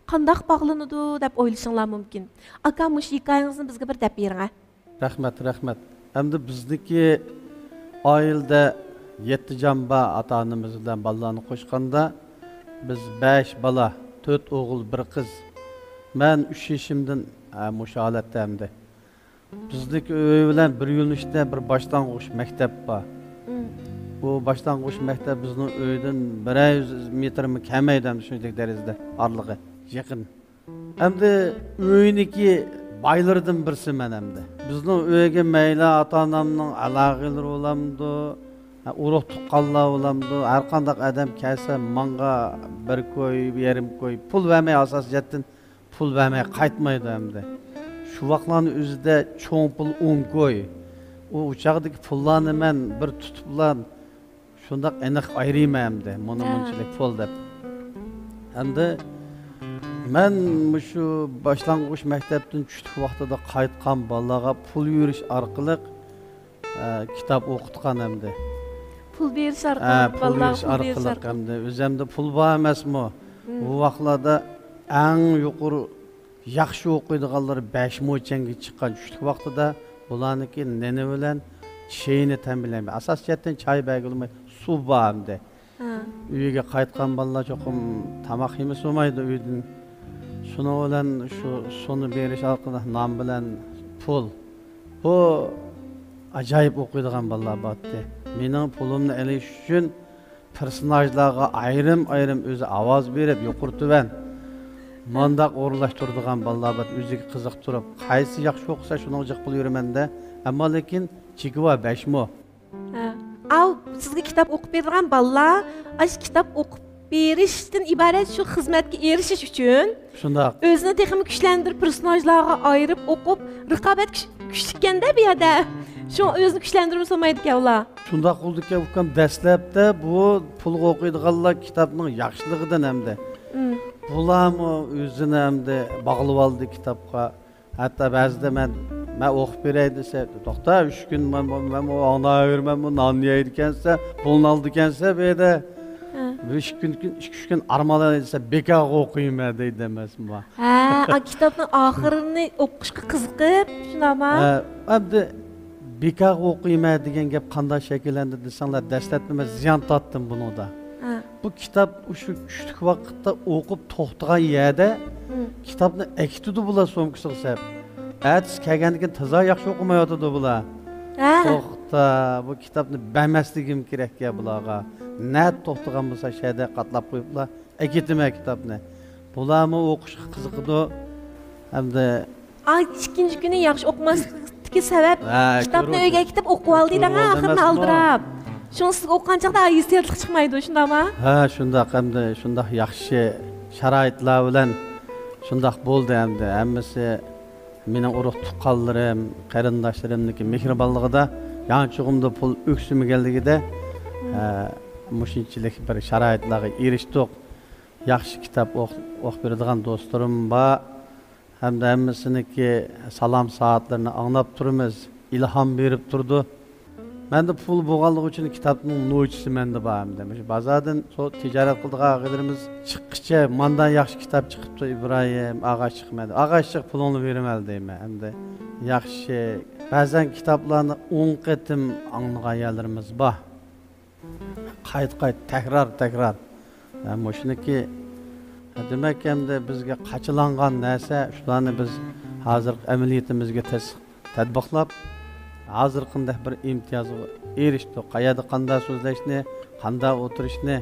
قانداق باغلىنىدۇ دەپ ئويلىشىڭلار مۇمكىن. ئاكا، مۇشۇ ھېكايىڭىزنى بىزگە بىر دەپ بېرىڭە. رەھمەت، رەھمەت. ئەمدى بىزنىڭكى ئائىلىدە يەتتە جان بار، ئاتا-ئانىمىز بىلەن بالىلارنى قوشقاندا، بىز بەش بالا، تۆت ئوغۇل، بىر قىز. مەن ئۈچ يېشىمدىن، ھە، مۇشۇ ھالەتتە ئەمدى. بىزنىڭكى ئۆي بىلەن بىر يۆنىلىشتە بىر باشلانغۇچ مەكتەپ بار. مم. بۇ باشلانغۇچ مەكتەپ بىزنىڭ ئۆيدىن بىرەر يۈز مېتىرمۇ كەلمەيدۇ، ئەمدى شۇنچىلىك دەرىجىدە ئارىلىقى يېقىن. ئەمدى ئۆينىڭكى بايلىرىدىن بىرسىمەن ئەمدى. بىزنىڭ ئۆيگە مەيلى ئاتا-ئانامنىڭ ئالاقىلىرى بولامدۇ، ھە، ئۇرۇق-تۇغقانلار بولامدۇ، ھەر قانداق ئادەم كەلسە ماڭا بىر كوي، يېرىم كوي پۇل بەرمەي، ئاساسىي جەھەتتىن پۇل بەرمەي قايتمايدۇ ئەمدى. شۇ ۋاقىتلارنىڭ ئۆزىدە چوڭ پۇل ئون كوي. ئۇ، ئۇ چاغدىكى پۇللارنى مەن بىر تۇتۇپلا شۇنداق ئېنىق ئايرىيمەن ئەمدى، مانا ھە. مۇنچىلىك پۇل دەپ. ئەمدى مەن مۇشۇ باشلانغۇچ مەكتەپتىن چۈشلۈك ۋاقتىدا قايتقان بالىلارغا پۇل يۈرۈش ئارقىلىق، ئە، كىتاب ئوقۇتقان ئەمدى. پۇل بېرىش ھە، ئارقىلىق، پۇل بالىلارغا بېرىش پۇل بېرىش ئارقىلىق ئارقىلىق. ئەمدى. ئۆزەمدە پۇل بار ئەمەسمۇ؟ مم. ئۇ ۋاقىتلاردا ئەڭ يۇقىرى ياخشى ئوقۇيدىغانلىرى بەش مو چەنگە چىققان چۈشلۈك ۋاقتىدا بۇلارنىڭكى نېنى بىلەن چېيىنى تەمىنلەيمەن. ئاساسىي جەھەتتىن چاي بەرگىلى بولماي، سۇ بار ئەمدى. ھە. ئۆيگە قايتقان بالىلار چوقۇم تاماق يېمىسە بولمايدۇ ئۆيدىن. شۇنىڭ بىلەن شۇ سۇنى بېرىش ئارقىلىق نان بىلەن پۇل. بۇ ئاجايىپ ئوقۇيدىغان بالىلار بارتتى. مېنىڭ پۇلۇمنى ئېلىش ئۈچۈن پېرسوناژلارغا ئايرىم-ئايرىم ئۆزى ئاۋاز بېرىپ، يۇقىرى تۆۋەن مانداق ئورۇنلاشتۇرىدىغان بالىلار بار، ئۆزىگە قىزىقتۇرۇپ، قايسى ياخشى ئوقۇسا، شۇنىڭغا جىق پۇل يۈرىمەن-دە. ئەمما لېكىن چېكى بار، بەش مو. ھە. ئاۋۇ سىزگە كىتاب ئوقۇپ بېرىدىغان بالىلار، ئاشۇ كىتاب ئوقۇپ بېرىشتىن ئىبارەت شۇ خىزمەتكە ئېرىشىش ئۈچۈن شۇنداق. ئۆزىنى تېخىمۇ كۈچلەندۈرۈپ، پېرسوناژلارغا ئايرىپ ئوقۇپ، رىقابەت كۈچ-، كۈچلۈككەن-دە بۇ يەردە. شۇڭا ئۆزىنى كۈچلەندۈرمىسە بولمايدىكەن ئۇلار. شۇنداق بولىدىكەن، ئۇكام، دەسلەپتە بۇ پۇلغا ئوقۇيدىغانلار كىتابنىڭ ياخشىلىقىدىن ئەمدى. مم. بۇلارمۇ ئۆزىنى ئەمدى باغلىۋالدى كىتابقا. ھەتتا بەزىدە مەن، مەن ئوقۇپ بېرەي دېسە، توختا، ئۈچ كۈن مەن، مەن، مەن ئاڭلاۋېرىمەن، بۇ ناننى يەيدىكەنسە، پۇلنى ئالىدىكەنسە بۇ يەردە. ھە. بىر ئىككى كۈن، ئىككى، ئۈچ كۈن ئارمان ئېلىسە، بىكارغا ئوقۇيمەن دەيدۇ ئەمەسمۇ. ھە، ئا، كىتابنىڭ ئاخىرىنى ئوقۇشقا قىزىقىپ، شۇنداقما؟ ھە، ئەمدى بىكارغا ئوقۇيمەن دېگەن گەپ قانداق شەكىللەندى دېسەڭلار، دەسلەپتە مەن زىيان تارتتىم بۇنىڭدا. ھە. بۇ كىتاب ئۇشۇ چۈشلۈك ۋاقىتتا ئوقۇپ توختىغان يەردە كىتابنى ئەكېتىدۇ بۇلار سومكىسىغا سەپ. ئەتىسى كەلگەندىن كېيىن تازا ياخشى ئوقۇمايۋاتىدۇ بۇلار. ھە. توختا، بۇ كىتابنى بەرمەسلىكىم كېرەككەن بۇلارغا. نەدە توختىغان بولسا شەدە قاتلاپ قويۇپلا ئەكېتىمەن كىتابنى. بۇلارمۇ ئوقۇشقا قىزىقىدۇ. ھەمدە ئا، ئىككىنچى كۈنى ياخشى ئوقۇماسلىقتىكى سەۋەب، ھە، كىتابنى كۆرۈۋاتىدۇ. ئۆيگە كېتىپ ئوقۇۋالدى دەڭ، كۆرۈۋاتىدۇ ئاخىرىنى ئەمەسمۇ؟ ئالدىراپ. شۇڭا سىزگە ئوقۇغان چاغدا ھېسسىياتلىق چىقمايدۇ، شۇنداقمۇ؟ ھە، شۇنداق، ئەمدى شۇنداق ياخشى شارائىتلار بىلەن شۇنداق بولدى ئەمدى. ھەممىسى مېنىڭ ئۇرۇق تۇغقانلىرىم، قېرىنداشلىرىمنىڭكى مېھرىبانلىقىدا يانچۇقۇمدا پۇل ئۆكسۈمىگەنلىكىدە، ھە، مۇشۇنچىلىك بىر شارائىتلارغا ئېرىشتۇق. ياخشى كىتاب ئوق-، ئوقۇپ بېرىدىغان دوستلىرىم بار. ھەمدە ھەممىسىنىڭكى سالام سائەتلىرىنى ئاڭلاپ تۇرىمىز، ئىلھام بېرىپ تۇرىدۇ. مەندە پۇل بولغانلىقى ئۈچۈن كىتابنىڭ نوچىسى مەندە بار ئەمدى. مۇشۇ بازاردىن سو-، تىجارەت قىلىدىغان ئاغىلىرىمىز چىققىچە، ماندىن ياخشى كىتاب چىقىپتۇ ئىبراھىم، ئاغا چىقمىدى. ئاغا چىق، پۇلۇڭنى بېرىمەن دەيمەن ئەمدى. ياخشى، بەزەن كىتابلارنى ئون قېتىم ئاڭلىغان يەرلىرىمىز بار. قايتا قايتا، تەكرار تەكرار. ھە، مۇشۇنىكى، دېمەك، ئەمدى بىزگە قاچىلانغان نەرسە، شۇلارنى بىز ھازىرقى ئەمەلىيىتىمىزگە تەس-، تەتبىقلاپ، ھازىر قانداق بىر ئىمتىيازغا ئېرىشتۇق، قەيەردە قانداق سۆزلەشنى، قانداق ئولتۇرۇشنى.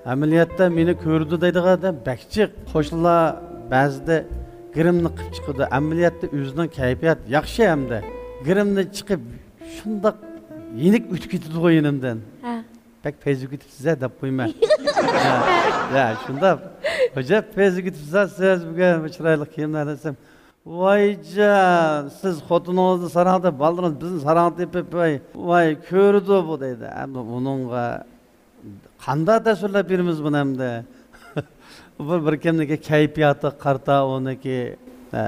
ئەمەلىيەتتە مېنى كۆرىدۇ دەيدىغان ئادەم بەك جىق. قوشنىلار بەزىدە گىرىمنى قىلىپ چىقىدۇ. ئەمەلىيەتتە ئۆزىنىڭ كەيپىياتى ياخشى ئەمدى. گىرىمنى چىقىپ شۇنداق يېنىك ئۆتۈپ كېتىدىغۇ يېنىمدىن. ھە. بەك پەيزى كېتىپسىز-ھە دەپ قويىمەن. ھە، ھە، شۇنداق. ئەجەب پەيزى كېتىپسىز-ھە سىز بۈگۈن بۇ چىرايلىق كىيىملەرنى دېسەم، ۋايجان، سىز خوتۇنىڭىزنى ساراڭ تېپىپ، بالىلىرىڭىز بىزنى ساراڭ تېپىپ، ۋاي، ۋاي، كۆرىدۇ بۇ دەيدۇ. ئەمدى ئۇنىڭغا قانداق تەسۋىرلەپ بېرىمىز بۇنى ئەمدى؟ بۇ بىر كىمنىڭكى كەيپىياتىغا قارىتا ئۇنىڭكى، ھە،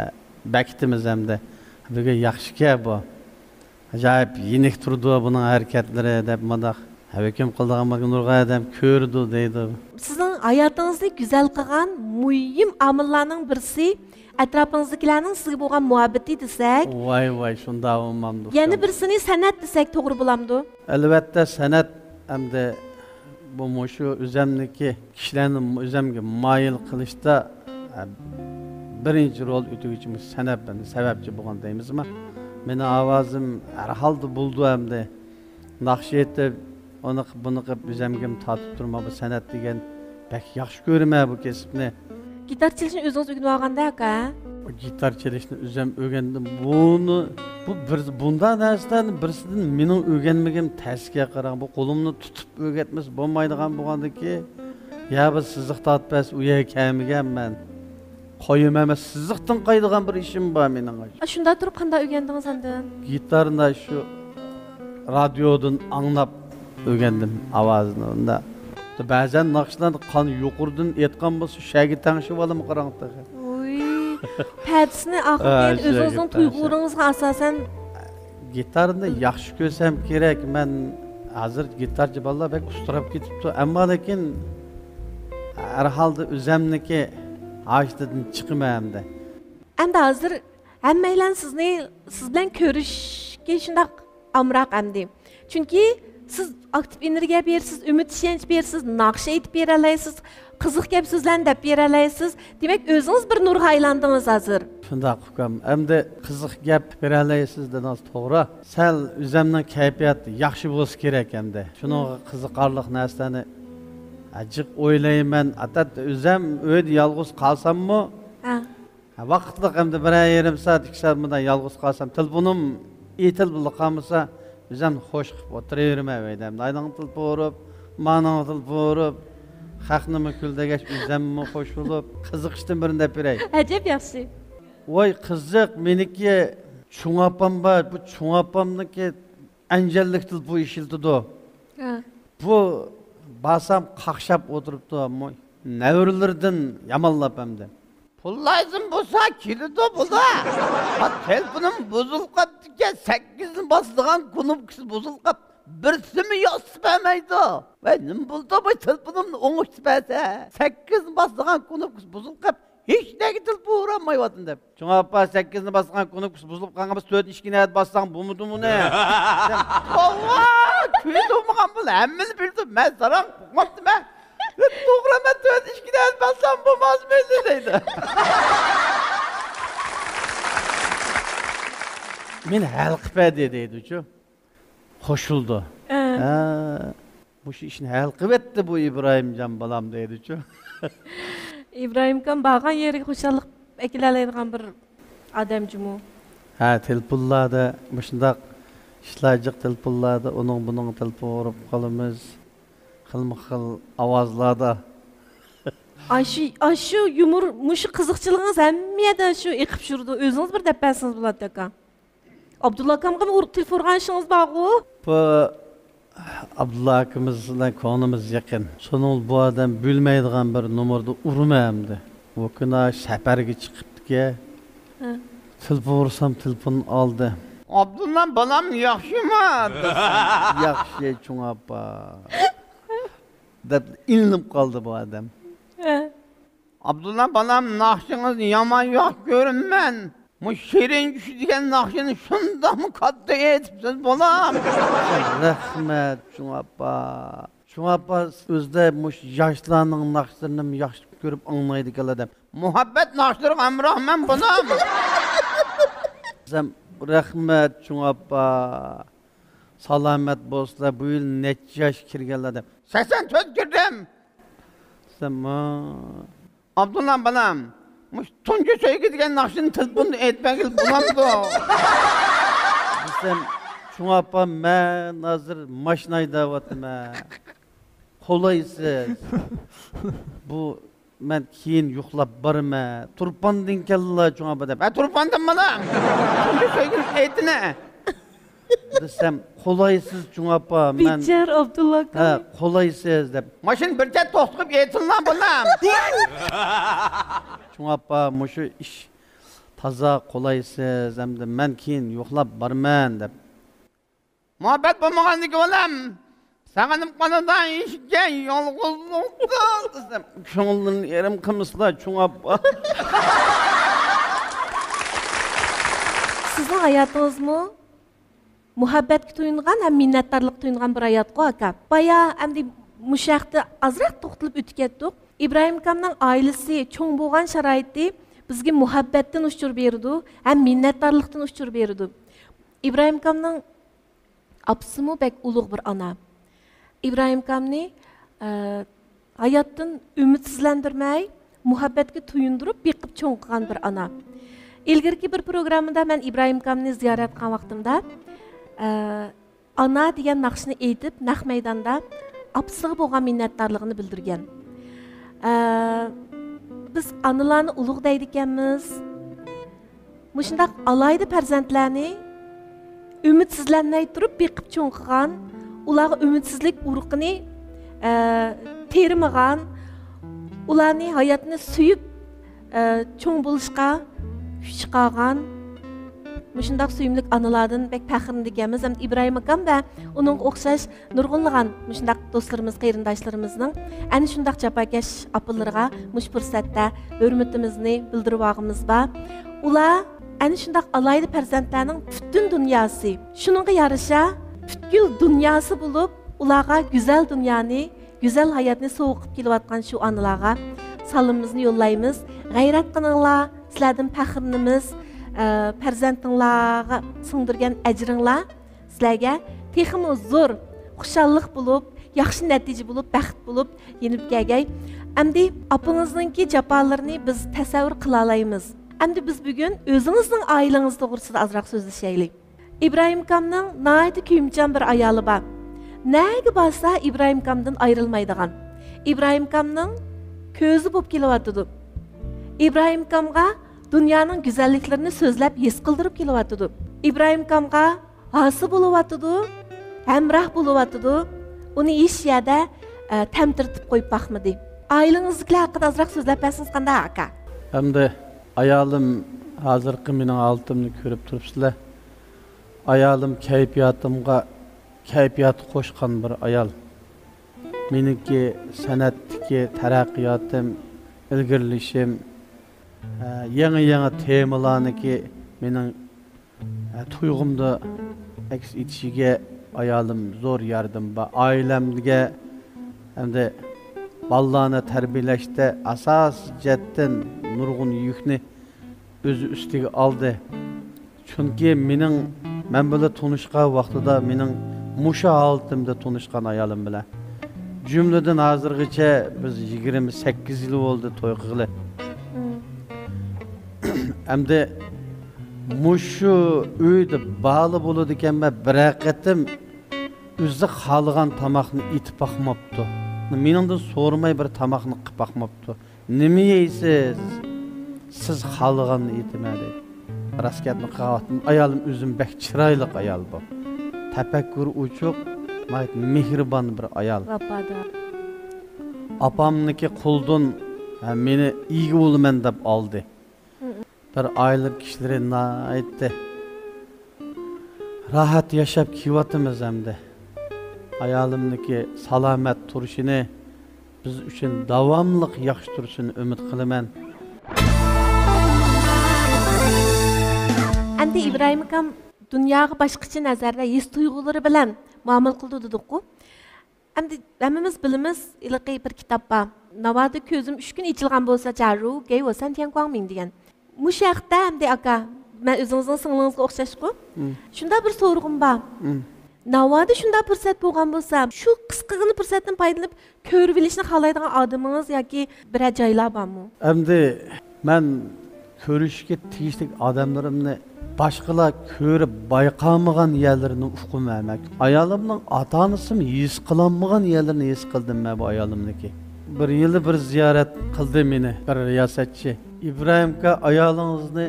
بەكىتىمىز ئەمدى. بۈگۈن ياخشىكەن بۇ. ئاجايىپ يېنىك تۇرىدۇ بۇنىڭ ھەرىكەتلىرى دەپ مۇنداق ھۆكۈم قىلىدىغان بولسا نۇرغۇن ئادەم كۆرىدۇ دەيدۇ. سىزنىڭ ھاياتىڭىزنى گۈزەل قىلغان مۇھىم ئامىللارنىڭ بىرسى ئەتراپىڭىزدىكىلەرنىڭ سىزگە بولغان مۇھەببىتى دېسەك. ۋاي، ۋاي، شۇنداق بولمامدۇ. يەنە بىرسىنى سەنئەت دېسەك توغرا بولامدۇ؟ ئەلۋەتتە، سەنئەت ئەمدى بۇ مۇشۇ ئۆزەمنىكى كىشىلەرنى ئۆزەمگە مايىل قىلىشتا، ئە، بىرىنچى رول ئۆتىگۈچى مۇشۇ سەنئەت مەن سەۋەبچى بولغان دەيمىزما؟ مېنىڭ ئاۋازىم ھەر ھالدا بولىدۇ ئەمدى. ناخشا ئېيتىپ، ئۇنى قىپ، بۇنى قىپ، ئۆزەمگىمۇ تارتىپ تۇرما، بۇ سەنئەت دېگەن بەك ياخشى كۆرىمەن بۇ كەسىپنى. گىتار چېلىشنى ئۆزىڭىز ئۆگىنىۋالغاندا، ئاكا؟ گىتار چېلىشنى ئۆزۈم ئۆگەندىم. بۇنى، بۇ بىر، بۇنداق نەرسىلەرنى بىرسىدىن مېنىڭ ئۆگەنمىگىنىم تەسكە قاراڭ. بۇ قولۇمنى تۇتۇپ ئۆگەتمىسە بولمايدىغان بولغاندىكى، يا بىر سىزىق تارتىپ بەرسە، ئۇ يەرگە كەلمىگەنمەن. قويۇم ئەمەس، سىزىقتىن قايىدىغان بىر ئىشىم بار مېنىڭ. ئا، شۇنداق تۇرۇپ قانداق ئۆگەندىڭىز ئاندىن؟ گىتارنى شۇ رادىيودىن ئاڭلاپ ئۆگەندىم ئاۋازىنى. ئۇندا بەزەن ناخشىلارنى قان يۇقىرىدىن ئېيتقان بولسا، شەگە تەڭشىۋالىمۇ قاراڭ تېخى. ۋۇي، پەدىسىنى ئاخىرىدا ھە، ئۆزىڭىزنىڭ شەگە تەڭشە. تۇيغۇلىرىڭىزغا ئاساسەن. گىتارنى ياخشى كۆرسەم كېرەك، مەن ھازىر گىتارچى بالىلار بەك ئۇستىراپ كېتىپتۇ. ئەمما لېكىن ھەر ھالدا ئۆزەمنىكى ھاجىتىدىن چىقىمەن ئەمدى. ئەمدى ھازىر ھەممەيلەن سىزنى، سىز بىلەن كۆرۈشكە شۇنداق ئامراق ئەمدى. چۈنكى سىز ئاكتىپ ئېنېرگىيە بېرىسىز، ئۈمىد ئىشەنچ بېرىسىز، ناخشا ئېيتىپ بېرەلەيسىز، قىزىق گەپ سۆزلەرنى دەپ بېرەلەيسىز. دېمەك، ئۆزىڭىز بىر نۇرغا ئايلاندىڭىز ھازىر. شۇنداق، ئۇكام. ئەمدى قىزىق گەپ بېرەلەيسىز دېدىڭىز، توغرا. سەل ئۆزەمنىڭ كەيپىياتى ياخشى بولسا كېرەك ئەمدى. شۇنىڭغا قىزىقارلىق نەرسىلەرنى، ھە، جىق ئويلايمەن. ئادەتتە ئۆزەم ئۆيدە يالغۇز قالساممۇ، ھە. ھە، ۋاقىتلىق ئەمدى بىرەر يېرىم سائەت، ئىككى سائەت مۇنداق يالغۇز قالسام، تېلېفونۇم ئېتىلىپلا قالمىسا، ئۆزۈمنى خوش قىلىپ ئولتۇرۇۋېرىمەن ئۆيدە. ئەمدى ئاينىڭغا تېلېفون ئۇرۇپ، مانىڭغا تېلېفون ئۇرۇپ، خەقنىمۇ كۈلدۈرگەچ، ئۆزۈممۇ خوش بولۇپ، قىزىق ئىشتىن بىرنى دەپ بېرەي. ئەجەب ياخشى. ۋاي قىزىق، مېنىڭكى چوڭ ئاپام بار، بۇ چوڭ ئاپامنىڭكى ئەنجانلىق تېلېفون ئىشلىتىدۇ. ھە. بۇ بارسام قاقشاپ ئولتۇرۇپتۇ، مۇ-، نەۋرىلىرىدىن يامانلاپ ئەمدى. پۇل لازىم بولسا كېلىدۇ بۇدا. ھا، تېلېفونۇم بۇزۇلۇپ قاپتىكەن، سەككىزنى باسىدىغان كۇنۇپكىسى بۇزۇلۇپ قاپ، بىرسىمۇ ياسىتىپ بەرمەيدۇ. ۋەي، نېمە بولدى بۇ تېلېفونۇمنى ئوڭشىتىپ بەرسە؟ سەككىزنى باسىدىغان كۇنۇپكىسى بۇزۇلۇپ قاپ، ھېچ نەگە تېلېفون ئۇرالمايۋاتىمەن دەپ. چوڭ ئاپا، سەككىزنى باسقان كۇنۇپكىسى بۇزۇلۇپ قالغان بولسا، تۆتنى ئىككى نەدە باسساڭ بولمىدىمۇ ئۇنى؟ توۋا، كۆيدۈرمىغان بۇ، ھەممىنى بىلدىم. مەن ساراڭ ئۇقماپتىمەن. يازمايدۇ دەيدۇ. مېنى ھەل قىلىپ بەردى دەيدۇچۇ. قوشۇلىدۇ. ئە. ھە، مۇشۇ ئىشنى ھەل قىلىۋەتتى بۇ ئىبراھىمجان بالام دەيدۇچۇ. ئىبراھىمكام بارغان يېرىگە خۇشاللىق ئەكېلەلەيدىغان بىر ئادەم جۇمۇ. ھە، تېلېفونلاردا مۇشۇنداق ئىشلار جىق، تېلېفونلاردا ئۇنىڭ بۇنىڭ تېلېفون ئۇرۇپ قالىمىز. خىلمۇ خىل ئاۋازلاردا. ئاشۇ، ئاشۇ يۇمۇر، مۇشۇ قىزىقچىلىقىڭىز ھەممە يەردە شۇ ئېقىپ يۈرىدۇ. ئۆزىڭىز بىر دەپ بەرسىڭىز بولاتتى، ئاكا. ئابدۇللا ئاكامغىمۇ ئۇر-، تېلېفون ئۇرغان ئىشىڭىز بارغۇ؟ بۇ ئابدۇللا ئاكىمىز بىلەن كۆڭلىمىز يېقىن. شۇنىڭ بۇ ئادەم بىلمەيدىغان بىر نومۇردا ئۇرىمەن ئەمدى. بۇ كۈنى سەپەرگە چىقىپتىكەن. ھە. تېلېفون ئۇرسام تېلېفون ئالدى. «ئابدۇللا بالام ياخشىمۇ؟» دېسەم، «ياخشى چوڭ ئاپا» دەپ ئىلىنىپ قالدى بۇ ئادەم. ھە. «ئابدۇللا بالام، ناخشىڭىزنى يامان ياخشى كۆرىمەن. مۇشۇ شېرىن چۈش دېگەن ناخشىنى شۇنداقمۇ كاتتا ئېيتىپسىز بالام.» «رەھمەت چوڭ ئاپا. چوڭ ئاپا ئۆزىدە مۇشۇ ياشلارنىڭ ناخشىلىرىنىمۇ ياخشى كۆرۈپ ئاڭلايدىكەنلا» دەپ. «مۇھەببەت ناخشىلىرىغا ھەمراھمەن بالام.» دېسەم، «رەھمەت چوڭ ئاپا. سالامەت بولسىلا، بۇ يىل نەچچە ياشقا كىرگەنلەر؟» دەپ. «سەكسەن تۆت كىردىم.» دېسەم، «ئابدۇللا بالام، مۇشۇ تۇنجى سۆيگۈ دېگەن ناخشىنى تېلېفوندا ئېيتىپ بەرگىلى بولامدۇ؟» دېسەم، «چوڭ ئاپا، مەن ھازىر ماشىنا ھەيدەۋاتىمەن. قولايسىز. بۇ مەن كېيىن يوقلاپ بارىمەن. تۇرپاندىن كەللا چوڭ ئاپا» دەپ. «ھە، تۇرپاندىن بالام. تۇنجى سۆيگۈنى ئېيتىنە.» دېسەم، «قولايسىز چوڭ ئاپا، مەن» بىچار ئابدۇللا ئاكا. «ھە، قولايسىز» دەپ. «ماشىنا بىر چەت توختىتىپ ئېيتسىلا بالام.» «چوڭ ئاپا، مۇشۇ ئىش تازا قولايسىز، ئەمدى مەن كېيىن يوقلاپ بارىمەن» دەپ. «مۇھەببەت بولمىغاندىكى بالام، سېغىنىپ قالىدىغان ئىشكەن يالغۇزلۇقتا» دېسەم، «كۆڭلۈمنى يېرىم قىلمىسىلا چوڭ ئاپا.» سىزنىڭ ھاياتىڭىزمۇ مۇھەببەتكە تويۇنغان ھەم مىننەتدارلىققا تويۇنغان بىر ھاياتقۇ، ئاكا. بايا ئەمدى مۇشۇ ھەقتە ئازراق توختىلىپ ئۆتۈپ كەتتۇق. ئىبراھىم ئاكامنىڭ ئائىلىسى چوڭ بولغان شارائىتى بىزگە مۇھەببەتتىن ئۇچۇر بېرىدۇ ھەم مىننەتدارلىقتىن ئۇچۇر بېرىدۇ. ئىبراھىم ئاكامنىڭ ئاپىسىمۇ بەك ئۇلۇغ بىر ئانا. ئىبراھىم ئاكامنى، ئە، ھاياتتىن ئۈمىدسىزلەندۈرمەي، مۇھەببەتكە تويۇندۇرۇپ بېقىپ چوڭ قىلغان بىر ئانا. ئىلگىرىكى بىر پروگراممىدا مەن ئىبراھىم ئاكامنى زىيارەت قىلغان ۋاقتىمدا، ئە، ئانا دېگەن ناخشىنى ئېيتىپ، نەق مەيداندا ئاپىسىغا بولغان مىننەتدارلىقىنى بىلدۈرگەن. ئە، بىز ئانىلارنى ئۇلۇغ دەيدىكەنمىز. مۇشۇنداق ئالاھىدە پەرزەنتلەرنى ئۈمىدسىزلەنمەي تۇرۇپ بېقىپ چوڭ قىلغان، ئۇلارغا ئۈمىدسىزلىك ئۇرۇقىنى، ئە، تېرىمىغان، ئۇلارنى ھاياتنى سۆيۈپ، ئە، چوڭ بولۇشقا كۈچ چىقارغان مۇشۇنداق سۆيۈملۈك ئانىلاردىن بەك پەخىرلىنىدىكەنمىز. ھەم ئىبراھىم ئاكام ۋە ئۇنىڭغا ئوخشاش نۇرغۇنلىغان مۇشۇنداق دوستلىرىمىز، قېرىنداشلىرىمىزنىڭ ئەنە شۇنداق جاپاكەش ئاپىلىرىغا مۇشۇ پۇرسەتتە ھۆرمىتىمىزنى بىلدۈرۈۋالغۇمىز بار. ئۇلار ئەنە شۇنداق ئالاھىدە پەرزەنتلەرنىڭ پۈتۈن دۇنياسى، شۇنىڭغا يارىشا پۈتكۈل دۇنياسى بولۇپ، ئۇلارغا گۈزەل دۇنيانى، گۈزەل ھاياتنى سوۋغا قىلىپ كېلىۋاتقان شۇ ئانىلارغا سالىمىمىزنى يوللايمىز. غەيرەت قىلىڭلار، سىلەردىن پەخىرلىنىمىز. ئە، پەرزەنتىڭلارغا سىڭدۈرگەن ئەجرىڭلار سىلەرگە تېخىمۇ زور خۇشاللىق بولۇپ، ياخشى نەتىجە بولۇپ، بەخت بولۇپ يېنىپ كەلگەي. ئەمدى ئاپىڭىزنىڭكى جاپالىرىنى بىز تەسەۋۋۇر قىلالايمىز. ئەمدى بىز بۈگۈن ئۆزىڭىزنىڭ ئائىلىڭىز توغرىسىدا ئازراق سۆزلىشەيلى. ئىبراھىم ئاكامنىڭ ناھايىتى كۆيۈمچان بىر ئايالى بار. نەگە بارسا ئىبراھىم ئاكامدىن ئايرىلمايدىغان. ئىبراھىم ئاكامنىڭ كۆزى بولۇپ كېلىۋاتىدۇ. ئىبراھىم ئاكامغا دۇنيانىڭ گۈزەللىكلىرىنى سۆزلەپ ھېس قىلدۇرۇپ كېلىۋاتىدۇ. ئىبراھىم ئاكامغا ھاسا بولۇۋاتىدۇ، ھەمراھ بولۇۋاتىدۇ. ئۇنى ھېچ يەردە، ئە، تەمتىرىتىپ قويۇپ باقمىدى. ئائىلىڭىزدىكىلەر ھەققىدە ئازراق سۆزلەپ بەرسىڭىز قانداق، ئاكا؟ ئەمدى ئايالىم ھازىرقى مېنىڭ ھالىتىمنى كۆرۈپ تۇرۇپسىلەر. ئايالىم كەيپىياتىمغا كەيپىيات قوشقان بىر ئايال. مېنىڭكى سەنئەتتىكى تەرەققىياتىم، ئىلگىرىلىشىم، ھە، يېڭى-يېڭى تېمىلارنىكى مېنىڭ، ھە، تۇيغۇمدا ئەكس ئېتىشىگە ئايالىم زور ياردىمى بار. ئائىلەمگە ھەمدە بالىلارنى تەربىيەلەشتە ئاساسىي جەھەتتىن نۇرغۇن يۈكنى ئۆز ئۈستىگە ئالدى. چۈنكى مېنىڭ، مەن بىلەن تونۇشقان ۋاقتىدا مېنىڭ مۇشۇ ھالىتىمدە تونۇشقان ئايالىم بىلەن. جۈملىدىن ھازىرغىچە بىز يىگىرمە سەككىز يىل بولدى توي قىلغىلى. ئەمدى مۇشۇ ئۆيدە بالا بولىدىكەنمەن، بىرەر قېتىم ئۆزى خالىغان تاماقنى ئېتىپ باقماپتۇ. مېنىڭدىن سورىماي بىر تاماقنى قىلىپ باقماپتۇ. «نېمە يەيسىز؟» «سىز خالىغاننى ئېتىمەن» دەيدۇ. راست گەپنى قىلغانتىم، ئايالىم ئۆزۈم بەك چىرايلىق ئايال بۇ. تەپەككۇرى ئوچۇق، ناھايىتى مېھرىبان بىر ئايال. ۋاپادار. ئاپامنىكى قولىدىن، ھە، مېنى ئىگە بولىمەن دەپ ئالدى. بىر ئائىلە كىشىلىرى ناھايىتى راھەت ياشاپ كېلىۋاتىمىز ئەمدى. ئايالىمنىڭكى سالامەت تۇرۇشىنى بىز ئۈچۈن داۋاملىق ياخشى تۇرۇشىنى ئۈمىد قىلىمەن. ئەمدى ئىبراھىم ئاكام دۇنياغا باشقىچە نەزەردە، ھېس تۇيغۇلىرى بىلەن مۇئامىلە قىلىدۇ دېدۇققۇ. ئەمدى ھەممىمىز بىلىمىز، ھېلىقى بىر كىتاب بار. ناۋادا كۆزۈم ئۈچ كۈن ئېچىلغان بولسا، جارۇ گەي ۋاسەن تيەنكۇاڭمىڭ دېگەن. مۇشۇ ھەقتە ئەمدى ئاكا، مەن ئۆزىڭىزنىڭ سىڭلىڭىزگە ئوخشاشقۇ. شۇنداق بىر سورىغۇم بار. ناۋادا شۇنداق پۇرسەت بولغان بولسا، شۇ قىسقىغىنە پۇرسەتتىن پايدىلىنىپ كۆرۈۋېلىشنى خالايدىغان ئادىمىڭىز ياكى بىرەر جايلار بارمۇ؟ ئەمدى مەن كۆرۈشكە تېگىشلىك ئادەملىرىمنى باشقىلار كۆرۈپ بايقالمىغان يەرلىرىنى ئۇقۇم ھەمەك. ئايالىمنىڭ ئاتا-ئانىسىمۇ ھېس قىلالمىغان يەرلىرىنى ھېس قىلدىم مەن بۇ ئايالىمنىڭكى. بىر يىلى بىر زىيارەت قىلدى مېنى بىر رىياسەتچى. «ئىبراھىمكا، ئايالىڭىزنى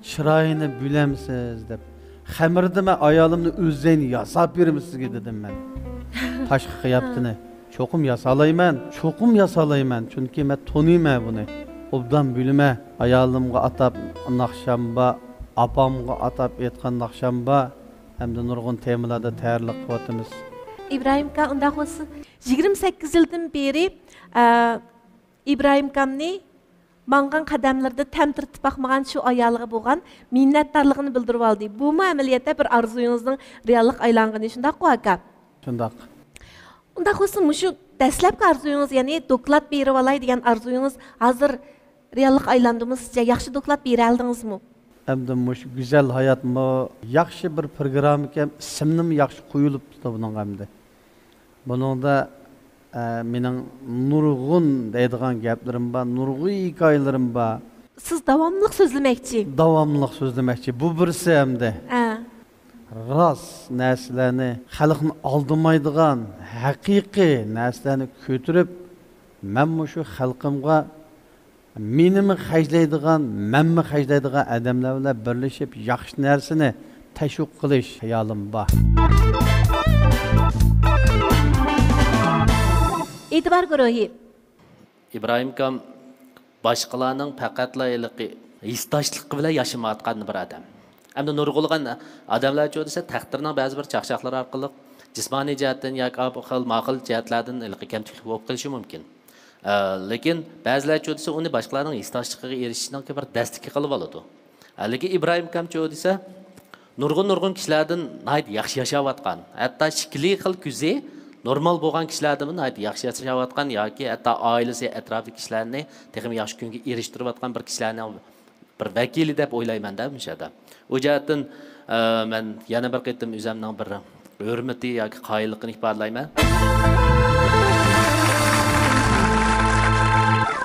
چىرايىنى بۆلەمسىز؟» دەپ. «خېمىردە مەن ئايالىمنى ئۆزەينى ياساپ بېرىمەن سىزگە» دېدىم مەن. تاشقى قىياپىتىنى. «چوقۇم ياسالايمەن، چوقۇم ياسالايمەن، چۈنكى مەن تونۇيمەن بۇنى. ئوبدان بىلىمەن، ئايالىمغا ئاتاپ ناخشام بار، ئاپامغا ئاتاپ ئېيتقان ناخشام بار، ھەمدە نۇرغۇن تېمىلاردا تەييارلىق قىلىۋاتىمىز.» ئىبراھىمكا، ئۇنداق بولسا، يىگىرمە سەككىز يىلدىن بېرى، ئە، ئىبراھىمكامنى ماڭغان قەدەملىرىدە تەمتىرىتىپ باقمىغان شۇ ئايالىغا بولغان مىننەتدارلىقىنى بىلدۈرۈۋالدى. بۇمۇ ئەمەلىيەتتە بىر ئارزۇيىڭىزنىڭ رېئاللىققا ئايلانغىنى، شۇنداققۇ، ئاكا؟ شۇنداق. ئۇنداق بولسا، مۇشۇ دەسلەپكى ئارزۇيىڭىز، يەنى دوكلات بېرىۋالاي دېگەن ئارزۇيىڭىز ھازىر رېئاللىققا ئايلاندىمۇ سىزچە؟ ياخشى دوكلات بېرەلدىڭىزمۇ؟ ئەمدى مۇشۇ گۈزەل ھاياتمۇ ياخشى بىر پروگراممىكەن، ئىسىمنىمۇ ياخشى قويۇلۇپتۇ بۇنىڭغا ئەمدى. بۇنىڭدا، ئە، مېنىڭ نۇرغۇن دەيدىغان گەپلىرىم بار، نۇرغۇن ھېكايىلىرىم بار. سىز داۋاملىق سۆزلىمەكچى. داۋاملىق سۆزلىمەكچى. بۇ بىرسى ئەمدى. ئە. راست نەرسىلەرنى، خەلقنى ئالدىمايدىغان ھەقىقىي نەرسىلەرنى كۆتۈرۈپ، مەن مۇشۇ خەلقىمغا مېنىمۇ خەجلەيدىغان، مەنمۇ خەجلەيدىغان ئادەملەر بىلەن بىرلىشىپ ياخشى نەرسىنى تەشۋىق قىلىش خىيالىم بار. ئېتىبار گۇرۇھى. ئىبراھىم ئاكام باشقىلارنىڭ پەقەتلا ھېلىقى ھېسداشلىقى بىلەن ياشىمايۋاتقان بىر ئادەم. ئەمدى نۇرغۇنلىغان ئادەملەرچۇ دېسە، تەقدىرنىڭ بەزى بىر چاقچاقلىرى ئارقىلىق جىسمانىي جەھەتتىن ياكى خىل ماقۇل جەھەتلەردىن ھېلىقى كەمچىلىك بولۇپ قېلىشى مۇمكىن. ئە، لېكىن بەزىلەرچۇ دېسە، ئۇنى باشقىلارنىڭ ھېسداشلىقىغا ئېرىشىشنىڭكى بىر دەستىكى قىلىۋالىدۇ. ئە، لېكىن ئىبراھىم ئاكامچۇ دېسە، نۇرغۇن، نۇرغۇن كىشىلەردىن ناھايىتى ياخشى ياشاۋاتقان، ھەتتا شەكلى خىل كۆزى نورمال بولغان كىشىلەردىنمۇ ناھايىتى ياخشى ياشاۋاتقان ياكى ھەتتا ئائىلىسى، ئەتراپىدىكى كىشىلەرنى تېخىمۇ ياخشى كۈنگە ئېرىشتۈرۈۋاتقان بىر كىشىلەرنىڭ بىر ۋەكىلى دەپ ئويلايمەن-دە مۇشۇ يەردە. ئۇ جەھەتتىن، ئە، مەن يەنە بىر قېتىم ئۆزەمنىڭ بىر ھۆرمىتى ياكى قايىللىقىنى ئىپادىلەيمەن.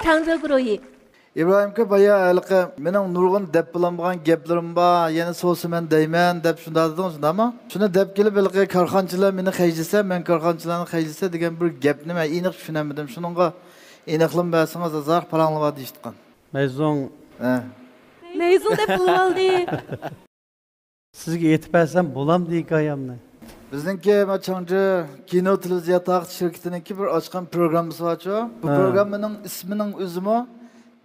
تەڭرى گۇرۇھى. ئىبراھىم ئاكا، بايا ھېلىقى مېنىڭ نۇرغۇن دەپ بولالمىغان گەپلىرىم بار، يەنە سورىسا مەن دەيمەن دەپ شۇنداق دېدىڭىز، شۇنداقمۇ؟ شۇنى دەپ كېلىپ ھېلىقى كارخانىچىلار مېنى خەجلىسە، مەن كارخانىچىلارنى خەجلىسە دېگەن بىر گەپنى مەن ئېنىق چۈشىنەلمىدىم. شۇنىڭغا ئېنىقلىما بەرسىڭىز ئازراق پاراڭلىۋال دېيىشىدىغان. مەيزۇڭ. ھە. مەيزۇڭ دەپ بولۇۋالدى. سىزگە ئېيتىپ بەرسەم بولامدۇ ھېكايەمنى؟ بىزنىڭكى مانا چاڭجى كىنو تېلېۋىزىيە تارقىتىش شىركىتىنىڭكى بىر ئاچقان پروگراممىسى بارچۇ. بۇ ھە. پروگراممىنىڭ ئىسمىنىڭ ئۆزىمۇ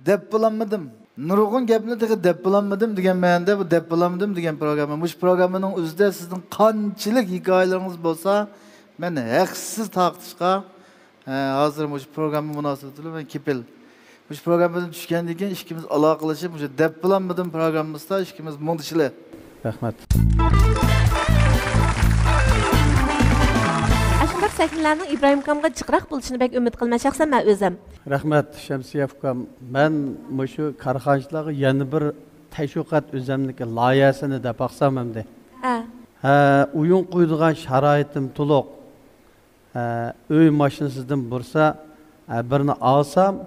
دەپ بولالمىدىم. نۇرغۇن گەپنى تېخى دەپ بولالمىدىم دېگەن مەنىدە بۇ دەپ بولالمىدىم دېگەن پروگرامما. مۇشۇ پروگراممىنىڭ ئۆزىدە سىزنىڭ قانچىلىك ھېكايىلىرىڭىز بولسا، مەن ھەقسىز تارقىتىشقا ھە، ھازىر مۇشۇ پروگرامما مۇناسىۋىتى بىلەن مەن كېپىل. مۇشۇ پروگراممىدىن چۈشكەندىن كېيىن ئىككىمىز ئالاقىلىشىپ، مۇشۇ دەپ بولالمىدىم پروگراممىسىدا ئىككىمىز مۇڭدىشىلى. رەھمەت. ئاشۇنداق سەھنىلەرنىڭ ئىبراھىم ئاكامغا جىقراق بولۇشىنى بەك ئۈمىد قىلىمەن شەخسەن مەن ئۆزۈم. رەھمەت، شەمسىيە ئۇكام. مەن مۇشۇ كارخانىچىلارغا يەنە بىر تەشۋىقات ئۆزەمنىڭكى لايىھەسىنى دەپ باقسام ئەمدى. ھە. ھە، ئويۇن قويىدىغان شارائىتىم تولۇق. ھە، ئۆي ماشىنىسىدىن بۇرسا، ھە، بىرنى ئالسام،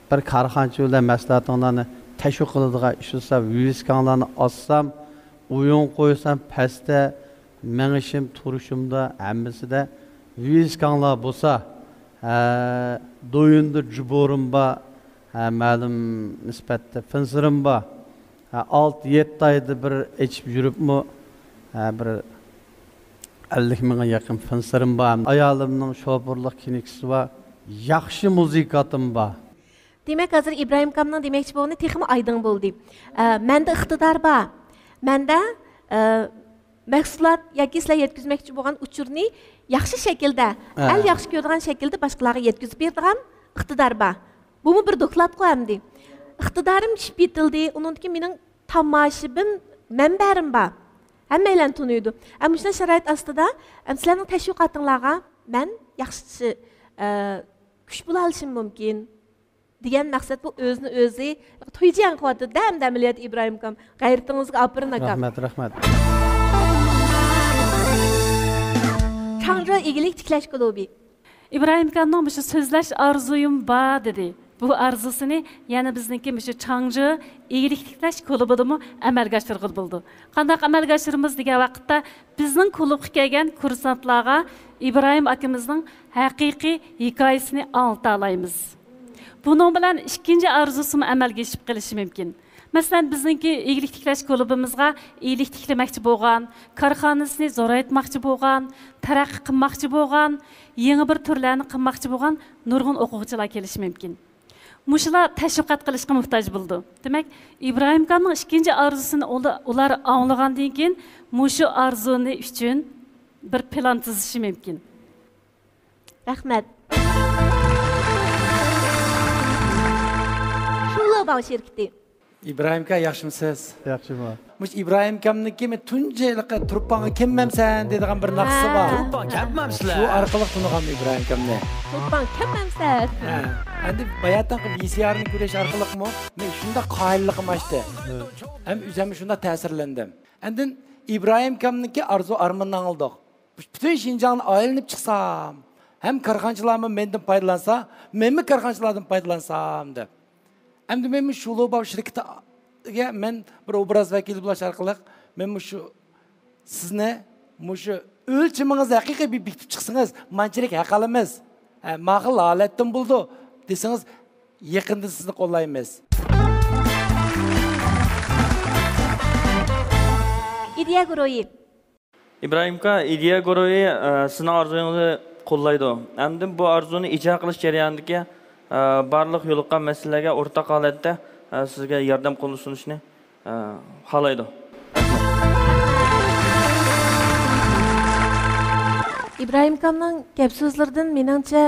بىر كارخانىچى بىلەن مەھسۇلاتىڭلارنى تەشۋىق قىلىدىغان ئىش بولسا، ۋىۋىسكاڭلارنى ئالسام، ئويۇن قويسام پەستە، مېڭىشىم، تۇرۇشۇمدا، ھەممىسىدە ۋىۋىسكاڭلار بولسا، ھە، دويۇندا جۇبورۇم بار، ھە، مەلۇم نىسبەتتە فىنسىرىم بار. ھە، ئالتە، يەتتە ئايدا بىر ئېچىپ يۈرۈپمۇ، ھە، بىر ئەللىك مىڭغا يېقىن فىنسىرىم بار. ئايالىمنىڭ شوپۇرلۇق كىنىكىسى بار. ياخشى مۇزىكانتىم بار. دېمەك، ھازىر ئىبراھىم ئاكامنىڭ دېمەكچى بولغىنى تېخىمۇ ئايدىڭ بولدى. ئە، مەندە ئىقتىدار بار. مەندە، ئە، مەھسۇلات ياكى سىلەر يەتكۈزمەكچى بولغان ئۇچۇرنى ياخشى شەكىلدە، ھە. ئەل ياخشى كۆرىدىغان شەكىلدە باشقىلارغا يەتكۈزۈپ بېرىدىغان ئىقتىدار بار. بۇمۇ بىر دوكلاتقۇ ئەمدى. ئىقتىدارىم چىشىپ يېتىلدى، ئۇنىڭدىكى مېنىڭ تاماشىبىن مەنبەلىرىم بار. ھەممەيلەن تونۇيدۇ. ئەمما مۇشۇنداق شارائىت ئاستىدا، ئەم، سىلەرنىڭ تەشۋىقاتىڭلارغا مەن ياخشى، ئە، كۈچ بولالىشىم مۇمكىن دېگەن مەقسەت بۇ ئۆزىنى ئۆزى تويجياڭ قىلىۋاتىدۇ-دە، ئەمدى ئەمەلىيەتتە ئىبراھىم ئاكام. غەيرىتىڭىزگە ئاپىرىن ئاكام. رەھمەت، رەھمەت. چاڭجۇ ئىگىلىك تىكلەش كۇلۇبى. ئىبراھىم ئاكامنىڭ مۇشۇ سۆزلەش ئارزۇيۇم بار دېدى. بۇ ئارزۇسىنى يەنە بىزنىڭكى مۇشۇ چاڭجۇ ئىگىلىك تىكلەش كۇلۇبىدىمۇ ئەمەلگە ئاشۇرغىلى بولىدۇ. قانداق ئەمەلگە ئاشۇرىمىز دېگەن ۋاقىتتا، بىزنىڭ كۇلۇبقا كەلگەن كۇرسانتلارغا ئىبراھىم ئاكىمىزنىڭ ھەقىقىي ھېكايىسىنى ئاڭلىتالايمىز. بۇنىڭ بىلەن ئىككىنچى ئارزۇسىمۇ ئەمەلگە ئېشىپ قېلىشى مۇمكىن. مەسىلەن، بىزنىڭكى ئىگىلىك تىكلەش كۇلۇبىمىزغا ئىگىلىك تىكلىمەكچى بولغان، كارخانىسىنى زورايتماقچى بولغان، تەرەققىي قىلماقچى بولغان، يېڭى بىر تۈرلەرنى قىلماقچى بولغان نۇرغۇن ئوقۇغۇچىلار كېلىشى مۇمكىن. مۇشۇلار تەشۋىقات قىلىشقا موھتاج بولىدۇ. دېمەك، ئىبراھىم ئاكامنىڭ ئىككىنچى ئارزۇسىنى ئۇلا-، ئۇلار ئاڭلىغاندىن كېيىن، مۇشۇ ئارزۇنى ئۈچۈن بىر پىلان تۈزۈشى مۇمكىن. رەھمەت. شۇلۇباڭ شىركىتى. ئىبراھىم ئاكا، ياخشىمۇسىز؟ ياخشىمۇ. مۇشۇ ئىبراھىم ئاكامنىڭكى مەن تۇنجى ھېلىقى تۇرپانغا كەممەمسەن دەيدىغان بىر ناخشىسى بار. ھە. تۇرپان كەممەمسىلەر. شۇ ئارقىلىق تونۇغان ئىبراھىم ئاكامنى. تۇرپان كەممەمسەن. ھە. ئەمدى باياتىنقى ۋى سى ئارنى كۆرۈش ئارقىلىقمۇ مەن شۇنداق قايىللىقىم ئاشتى. ھە. ھەم ئۆزۈممۇ شۇنداق تەسىرلەندىم. ئاندىن ئىبراھىم ئاكامنىڭكى ئارزۇ ئارمىنىنى ئاڭلىدۇق. پۈتۈن شىنجاڭنى ئايلىنىپ چىقسام، ھەم كارخانىچىلارمۇ مەندىن پايدىلانسا، مەنمۇ كارخانىچىلاردىن پايدىلانسام دەپ. ئەمدى مەنمۇ شۇلۇباۋ شىركىتىگە مەن بىر ئوبراز ۋەكىلى بولۇش ئارقىلىق، مەنمۇ شۇ سىزنى مۇشۇ ئۆلچىمىڭىزنى ھەقىقىي بىر بېكىتىپ چىقسىڭىز، مانچىلىك ھەق ئالىمىز. ھە، ماقۇل ھالەتتىن بولىدۇ دېسىڭىز، يېقىندىن سىزنى قوللايمىز. ئىدىيە گۇرۇھى. ئىبراھىم ئاكا، ئىدىيە گۇرۇھى، ئە، سىزنىڭ ئارزۇيىڭىزنى قوللايدۇ. ئەمدى بۇ ئارزۇنى ئىجرا قىلىش جەريانىدىكى، ئە، بارلىق يولۇققان مەسىلىلەرگە ئورتاق ھالەتتە، ئە، سىزگە ياردەم قولىنى سۇنۇشنى، ئە، خالايدۇ. ئىبراھىم ئاكامنىڭ گەپ سۆزلىرىدىن مېنىڭچە،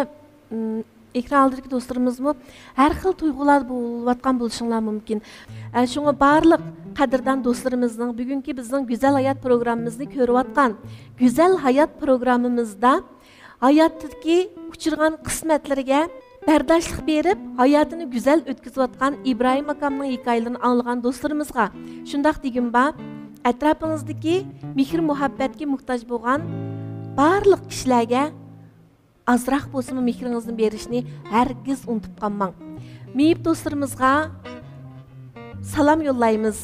ئىم، ئېكران ئالدىدىكى دوستلىرىمىزمۇ ھەر خىل تۇيغۇلاردا بولۇۋاتقان بولۇشۇڭلار مۇمكىن. ئە، شۇڭا بارلىق قەدىردان دوستلىرىمىزنىڭ بۈگۈنكى بىزنىڭ گۈزەل ھايات پروگراممىمىزنى كۆرۈۋاتقان، گۈزەل ھايات پروگراممىمىزدا ھاياتتىكى ئۇچرىغان قىسمەتلىرىگە بەرداشلىق بېرىپ، ھاياتىنى گۈزەل ئۆتكۈزۈۋاتقان ئىبراھىم ئاكامنىڭ ھېكايىلىرىنى ئاڭلىغان دوستلىرىمىزغا شۇنداق دېگۈم بار، ئەتراپىڭىزدىكى مېھىر-مۇھەببەتكە موھتاج بولغان بارلىق كىشىلەرگە ئازراق بولسىمۇ مېھرىڭىزنى بېرىشنى ھەرگىز ئۇنتۇپ قالماڭ. مېيىپ دوستلىرىمىزغا سالام يوللايمىز،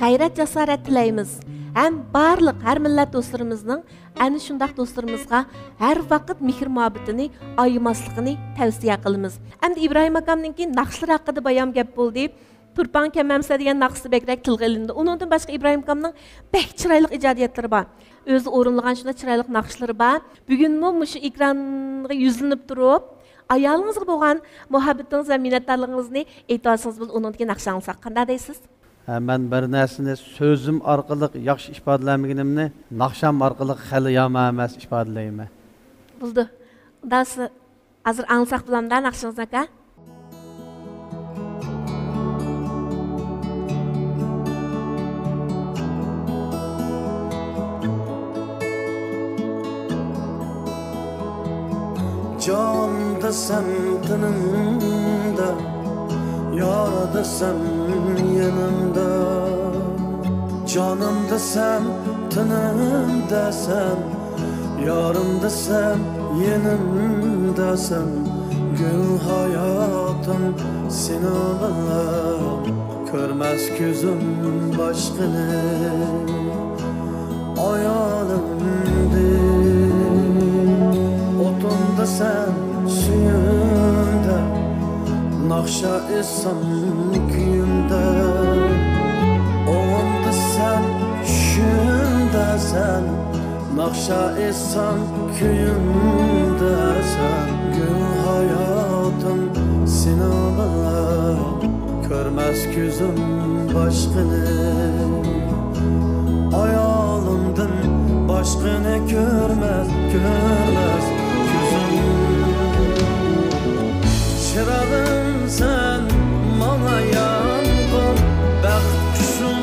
غەيرەت-جاسارەت تىلەيمىز ھەم بارلىق ھەر مىللەت دوستلىرىمىزنىڭ ئەنە شۇنداق دوستلىرىمىزغا ھەر ۋاقىت مېھىر-مۇھەببىتىنى ئايىماسلىقىنى تەۋسىيە قىلىمىز. ئەمدى ئىبراھىم ئاكامنىڭكى ناخشىلىرى ھەققىدە بايام گەپ بولدى. تۇرپان كەممەمسە دېگەن ناخشىسى بەكرەك تىلغا ئېلىندى. ئۇنىڭدىن باشقا ئىبراھىم ئاكامنىڭ بەك چىرايلىق ئىجادىيەتلىرى بار. ئۆزى ئورۇنلىغان شۇنداق چىرايلىق ناخشىلىرى بار. بۈگۈنمۇ مۇشۇ ئېكرانغا يۈزلىنىپ تۇرۇپ، ئايالىڭىزغا بولغان مۇھەببىتىڭىز ۋە مىننەتدارلىقىڭىزنى ئېيتىۋالسىڭىز بولىدۇ، ئۇنىڭدىن كېيىن ناخشا ئاڭلىساق قانداق دەيسىز؟ ھە، مەن بىر نەرسىنى سۆزۈم ئارقىلىق ياخشى ئىپادىلەمىگىنىمنى ناخشام ئارقىلىق خېلى يامان ئەمەس ئىپادىلەيمەن. بولىدۇ. ئۇنداق ھازىر ئاڭلىساق بولامدا ناخشىڭىزنى ئاكا؟ جان دېسەم تېنىمدە، يار دېسەم يېنىمدا. جانىم دېسەم تېنىمدە سەن، يارىم دېسەم يېنىمدا سەن. گۈل ھاياتىم سېنىڭ بىلەن. كۆرمەس كۆزۈم باشقىنى ئايالىمدىن. ئوتۇم دېسەم سۈيۈمدە، ناخشا ئېيتسام كۈيۈمدە. ئوغۇم دېسەم چۈشۈمدە سەن، ناخشا ئېيتسام كۈيۈمدە سەن. گۈل ھاياتىم سېنىڭ بىلەن. كۆرمەس كۆزۈم باشقىنى، ئايالىمدىن باشقىنى كۆرمەس، كۆرمەس كۆزۈم. چىراغىم سەن ماڭا يانغان، بەخت قۇشۇم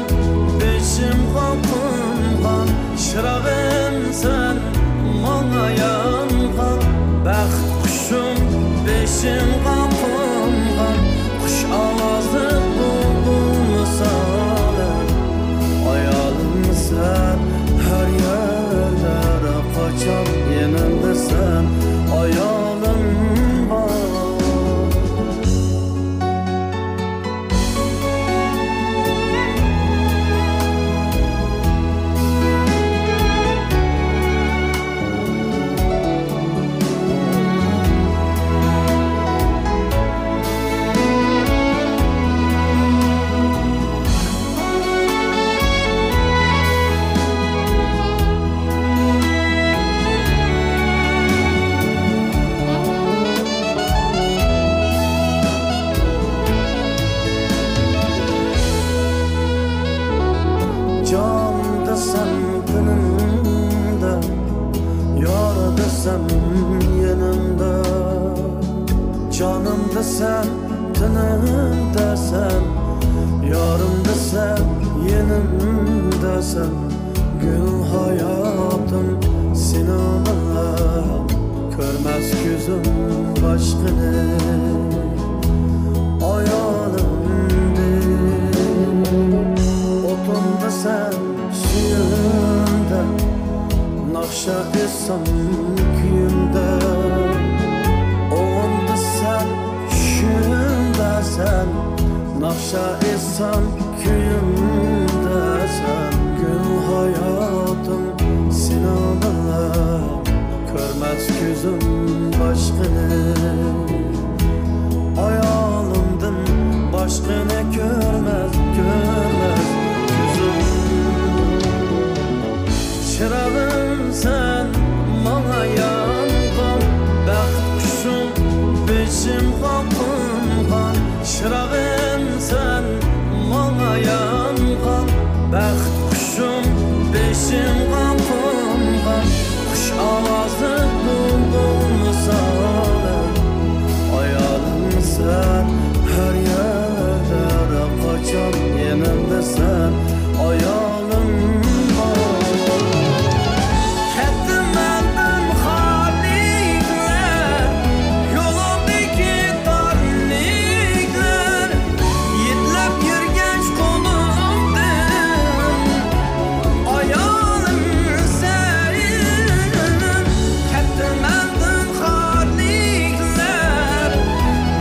بېشىمغا قونغان. چىراغىم سەن ماڭا يانغان، بەخت قۇشۇم بېشىمغا قونغان. قۇش ئاۋازى بۇلبۇل مىسالى، ئايالىم سەن ھەر يەردە، ھەر قاچان يېنىمدا سەن، ئايالىم بار. جان دېسەم تېنىمدە، يار دېسەم يېنىمدا. جانىم دېسەم تېنىمدە سەن، يارىم دېسەم يېنىمدا سەن. گۈل ھاياتىم سېنىڭ بىلەن، كۆرمەس كۆزۈم باشقىنى ئايالىمدىن. ئوتۇم دېسەم سۈيۈمدە، ناخشا ئېيتسام كۈيۈمدە. ئوغۇم دېسەم چۈشۈمدە سەن، ناخشا ئېيتسام كۈيۈمدە سەن. گۈل ھاياتىم سېنىڭ بىلەن، كۆرمەس كۆزۈم باشقىنى، ئايالىمدىن باشقىنى كۆرمەس، كۆرمەس كۆزۈم. چىراغىم سەن ماڭا يانغان، بەخت قۇشۇم بېشىمغا قونغان. چىراغىم سەن ماڭا يانغان، بەخت قۇشۇم بېشىمغا قونغان. قۇش ئاۋازى بۇلبۇل مىسالى، ئايالىم سەن ھەر يەردە، ھەر قاچان يېنىمدا سەن، ئايالىم بار. كەتتى مەندىن خارلىكلار، يولۇمدىكى تارلىكلار، يېتىلەپ يۈرگەچ قولۇمدىن، ئايالىم سەن. كەتتى مەندىن خارلىكلار،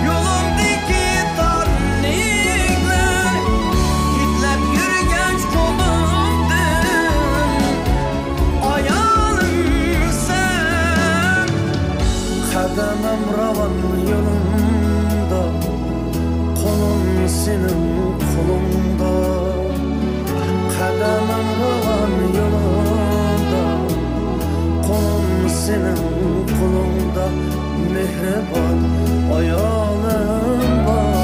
يولۇمدىكى تارلىكلار، يېتىلەپ يۈرگەچ قولۇمدىن، ئايالىم سەن. قەدىمىم راۋان يولۇڭدا، قولۇم سېنىڭ قولۇڭدا. قەدىمىم راۋان يولۇڭدا، قولۇم سېنىڭ قولۇڭدا. مېھرىبان ئايالىم بار.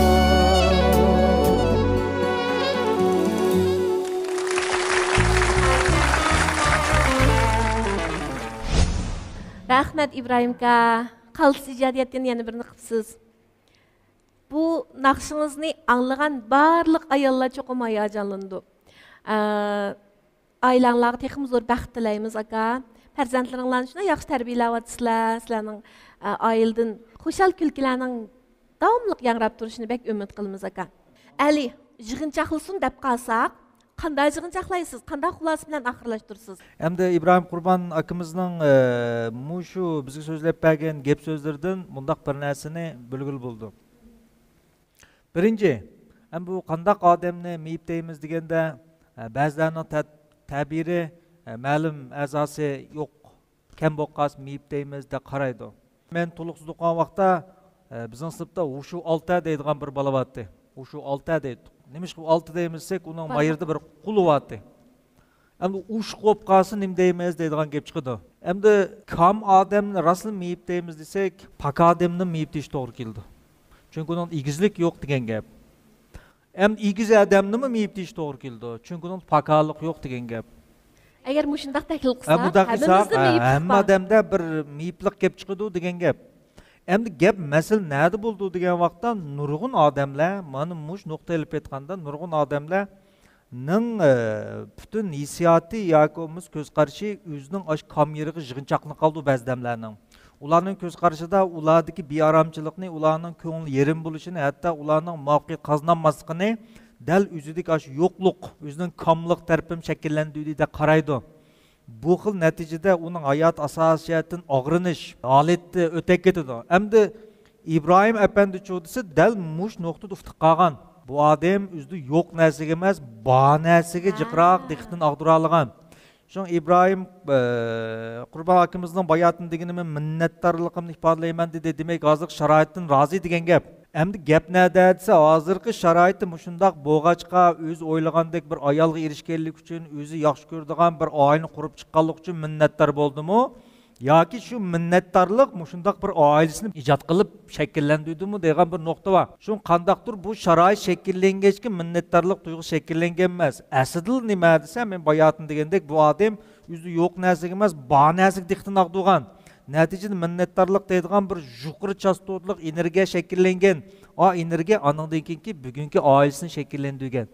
رەھمەت، ئىبراھىمكا. قالتىس ئىجادىيەتتىن يەنە بىرنى قىپسىز. بۇ ناخشىڭىزنى ئاڭلىغان بارلىق ئاياللار چوقۇم ھاياجانلىنىدۇ. ئە، ئائىلەڭلارغا تېخىمۇ زور بەخت تىلەيمىز، ئاكا. پەرزەنتلىرىڭلارنى شۇنداق ياخشى تەربىيەلەۋاتىسىلەر، سىلەرنىڭ، ئە، ئائىلىدىن خۇشال كۈلكىلەرنىڭ داۋاملىق ياڭراپ تۇرۇشىنى بەك ئۈمىد قىلىمىز، ئاكا. ئەلى، يىغىنچاقلىسۇن دەپ قالساق، قانداق يىغىنچاقلايسىز؟ قانداق خۇلاسە بىلەن ئاخىرلاشتۇرىسىز؟ ئەمدى ئىبراھىم قۇربان ئاكىمىزنىڭ، ئە، مۇشۇ بىزگە سۆزلەپ بەرگەن گەپ سۆزلىرىدىن مۇنداق بىر نەرسىنى بىلگىلى بولىدۇ. بىرىنچى، ئەمدى بۇ قانداق ئادەمنى مېيىپ دەيمىز دېگەندە، ئە، بەزىلەرنىڭ تە-، تەبىرى، ئە، مەلۇم ئەزاسى يوق، كەم بولۇپ قالسا مېيىپ دەيمىز دەپ قارايدۇ. مەن تولۇقسىز ئوقۇغان ۋاقىتتا، ئە، بىزنىڭ سىنىپتا ۋۇشۇ ئالتە دەيدىغان بىر بالا بارتتى. ۋۇشۇ ئالتە دەيتتۇق. نېمىشقا ئالتە دەيمىز دېسەك، ئۇنىڭ مايىرىدا بىر قۇلى بارتتى. ئەمدى ئۇششۇق بولۇپ قالسا نېمە دەيمىز دەيدىغان گەپ چىقىدۇ. ئەمدى كام ئادەمنى راستلا مېيىپ دەيمىز دېسەك، پاكا ئادەمنى مېيىپ دېيىش توغرا كېلىدۇ. چۈنكى ئۇنىڭدا ئېگىزلىك يوق دېگەن گەپ. ئەمدى ئېگىز ئادەمنىمۇ مېيىپ دېيىش توغرا كېلىدۇ. چۈنكى ئۇنىڭدا پاكالىق يوق دېگەن گەپ. ئەگەر مۇشۇنداق تەھلىل قىلساق، ھەممىمىزدە مېيىپلىك بار. ھەممە ئادەمدە بىر مېيىپلىك كېلىپ چىقىدۇ دېگەن گەپ. ئەمدى گەپ مەسىلە نەدە بولىدۇ دېگەن ۋاقىتتا، نۇرغۇن ئادەملەر، مانا مۇشۇ نۇقتا ئېلىپ ئېيتقاندا، نۇرغۇن ئادەملەرنىڭ، ئە، پۈتۈن ھېسسىياتى ياكى بولمىسا كۆز قارىشى ئۆزىنىڭ ئاشۇ كام يېرىغا يىغىنچاقلىنىپ قالىدۇ بەزى دەملەرنىڭ. ئۇلارنىڭ كۆز قارىشىدا ئۇلاردىكى بىئارامچىلىقنى، ئۇلارنىڭ كۆڭلى يېرىم بولۇشىنى، ھەتتا ئۇلارنىڭ مۇۋەپپەقىيەت قازىنالماسلىقىنى دەل ئۆزىدىكى ئاشۇ يوقلۇق، ئۆزىنىڭ كاملىق تەرىپىم شەكىللەندۈردى دەپ قارايدۇ. بۇ خىل نەتىجىدە ئۇنىڭ ھايات ئاساسىي جەھەتتىن ئاغرىنىش ھالىتى ئۆتەپ كېتىدۇ. ئەمدى ئىبراھىم ئەپەندىچۇ دېسە، دەل مۇشۇ نۇقتىدا ئۇتۇق قالغان. بۇ ئادەم ئۆزىدە يوق نەرسىگە ئەمەس، بار نەرسىگە جىقراق دىققىتىنى ئاغدۇرالىغان. شۇڭا ئىبراھىم، ئە، قۇربان ئاكىمىزنىڭ باياتىن دېگىنىمەن، مىننەتدارلىقىمنى ئىپادىلەيمەن دېدى. دېمەك، ھازىرقى شارائىتتىن رازى دېگەن گەپ. ئەمدى گەپ نەدە دېسە، ھازىرقى شارائىتتا مۇشۇنداق بولغاچقا، ئۆزى ئويلىغاندەك بىر ئايالغا ئېرىشكەنلىكى ئۈچۈن، ئۆزى ياخشى كۆرىدىغان بىر ئائىلىنى قۇرۇپ چىققانلىقى ئۈچۈن مىننەتدار بولدىمۇ؟ ياكى شۇ مىننەتدارلىق مۇشۇنداق بىر ئائىلىسىنى ئىجاد قىلىپ شەكىللەندۈردىمۇ دېگەن بىر نۇقتا بار. شۇ قانداقتۇر بۇ شارائىت شەكىللەنگەچكە مىننەتدارلىق تۇيغۇسى شەكىللەنگەن ئەمەس. ئەسلىدىلا نېمە دېسە، مەن باياتىن دېگەندەك، بۇ ئادەم ئۆزى يوق نەرسىگە ئەمەس، بار نەرسىگە دىققىتىنى ئاغدۇرغان. نەتىجىدە مىننەتدارلىق دەيدىغان بىر يۇقىرى چاستوتىلىق ئېنېرگىيە شەكىللەنگەن. ئا ئېنېرگىيە ئانىڭدىن كېيىنكى بۈگۈنكى ئائىلىسىنى شەكىللەندۈرگەن.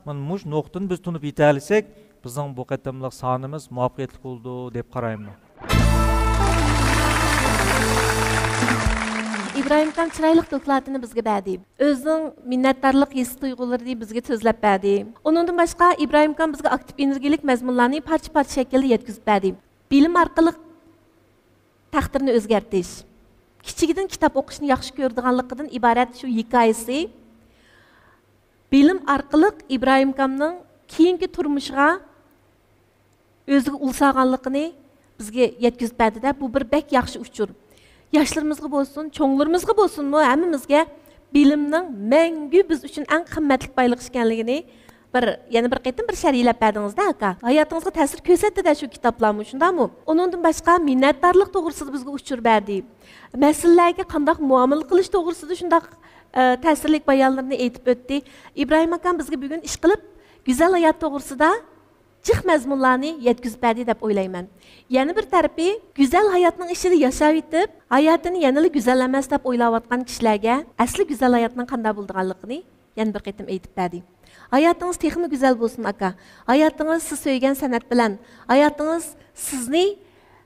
مانا مۇشۇ نۇقتىنى بىز تونۇپ يېتەلىسەك، بىزنىڭ بۇ قېتىملىق سانىمىز مۇۋەپپەقىيەتلىك بولىدۇ دەپ قارايمەن. ئىبراھىم ئاكام چىرايلىق دوكلاتىنى بىزگە بەردى. ئۆزىنىڭ مىننەتدارلىق ھېس تۇيغۇلىرىنى بىزگە سۆزلەپ بەردى. ئۇنىڭدىن باشقا، ئىبراھىم ئاكام بىزگە ئاكتىپ ئېنېرگىيەلىك مەزمۇنلارنى پارچە-پارچە شەكىلدە يەتكۈزۈپ بەردى. بىلىم ئارقىلىق تەقدىرنى ئۆزگەرتىش. كىچىكىدىن كىتاب ئوقۇشنى ياخشى كۆرىدىغانلىقىدىن ئىبارەت شۇ ھېكايىسى بىلىم ئارقىلىق ئىبراھىم ئاكامنىڭ كېيىنكى تۇرمۇشىغا ئۆزىگە ئۇل سالغانلىقىنى بىزگە يەتكۈزۈپ بەردى-دە، بۇ بىر بەك ياخشى ئۇچۇر. ياشلىرىمىزغا بولسۇن، چوڭلىرىمىزغا بولسۇنمۇ، ھەممىمىزگە بىلىمنىڭ مەڭگۈ بىز ئۈچۈن ئەڭ قىممەتلىك بايلىق ئىكەنلىكىنى بىر، يەنە بىر قېتىم بىر شەرھلەپ بەردىڭىز-دە، ئاكا. ھاياتىڭىزغا تەسىر كۆرسەتتى-دە شۇ كىتابلارمۇ، شۇنداقمۇ؟ ئۇنىڭدىن باشقا، مىننەتدارلىق توغرىسىدا بىزگە ئۇچۇر بەردى. مەسىلىلەرگە قانداق مۇئامىلە قىلىش توغرىسىدا شۇنداق، ئە، تەسىرلىك بايانلىرىنى ئېيتىپ ئۆتتى. ئىبراھىم ئاكام بىزگە بۈگۈن ئىشقىلىپ گۈزەل ھايات توغرىسىدا جىق مەزمۇنلارنى يەتكۈزۈپ بەردى دەپ ئويلايمەن. يەنە بىر تەرىپى، گۈزەل ھاياتنىڭ ئىچىدە ياشاۋېتىپ، ھاياتىنى يەنىلا گۈزەل ئەمەس دەپ ئويلاۋاتقان كىشىلەرگە ئەسلى گۈزەل ھاياتنىڭ قانداق بولىدىغانلىقىنى يەنە بىر قېتىم ئېيتىپ بەردى. ھاياتىڭىز تېخىمۇ گۈزەل بولسۇن، ئاكا. ھاياتىڭىز سىز سۆيگەن سەنئەت بىلەن، ھاياتىڭىز سىزنى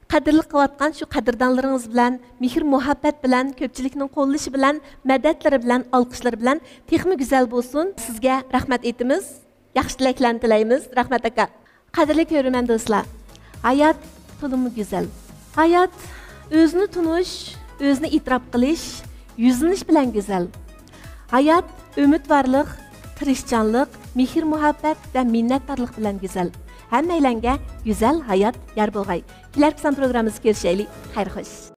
قەدىرلىك قىلىۋاتقان شۇ قەدىردانلىرىڭىز بىلەن، مېھىر-مۇھەببەت بىلەن، كۆپچىلىكنىڭ قوللىشى بىلەن، مەدەتلىرى بىلەن، ئالقىشلىرى بىلەن تېخىمۇ گۈزەل بولسۇن. سىزگە رەھمەت ئېيتىمىز. ياخشى تىلەكلەرنى تىلەيمىز. رەھمەت، ئاكا. قەدىرلىك كۆرۈرمەن دوستلار، ھايات تولىمۇ گۈزەل. ھايات ئۆزىنى تونۇش، ئۆزىنى ئېتىراپ قىلىش، يۈزلىنىش بىلەن گۈزەل. ھايات ئۈمىدۋارلىق، تىرىشچانلىق، مېھىر-مۇھەببەت ۋە مىننەتدارلىق بىلەن گۈزەل. ھەممەيلەنگە گۈزەل ھايات يار بولغاي. كېلەركى سان پروگراممىمىزدا كۆرۈشەيلى. خەير خوش.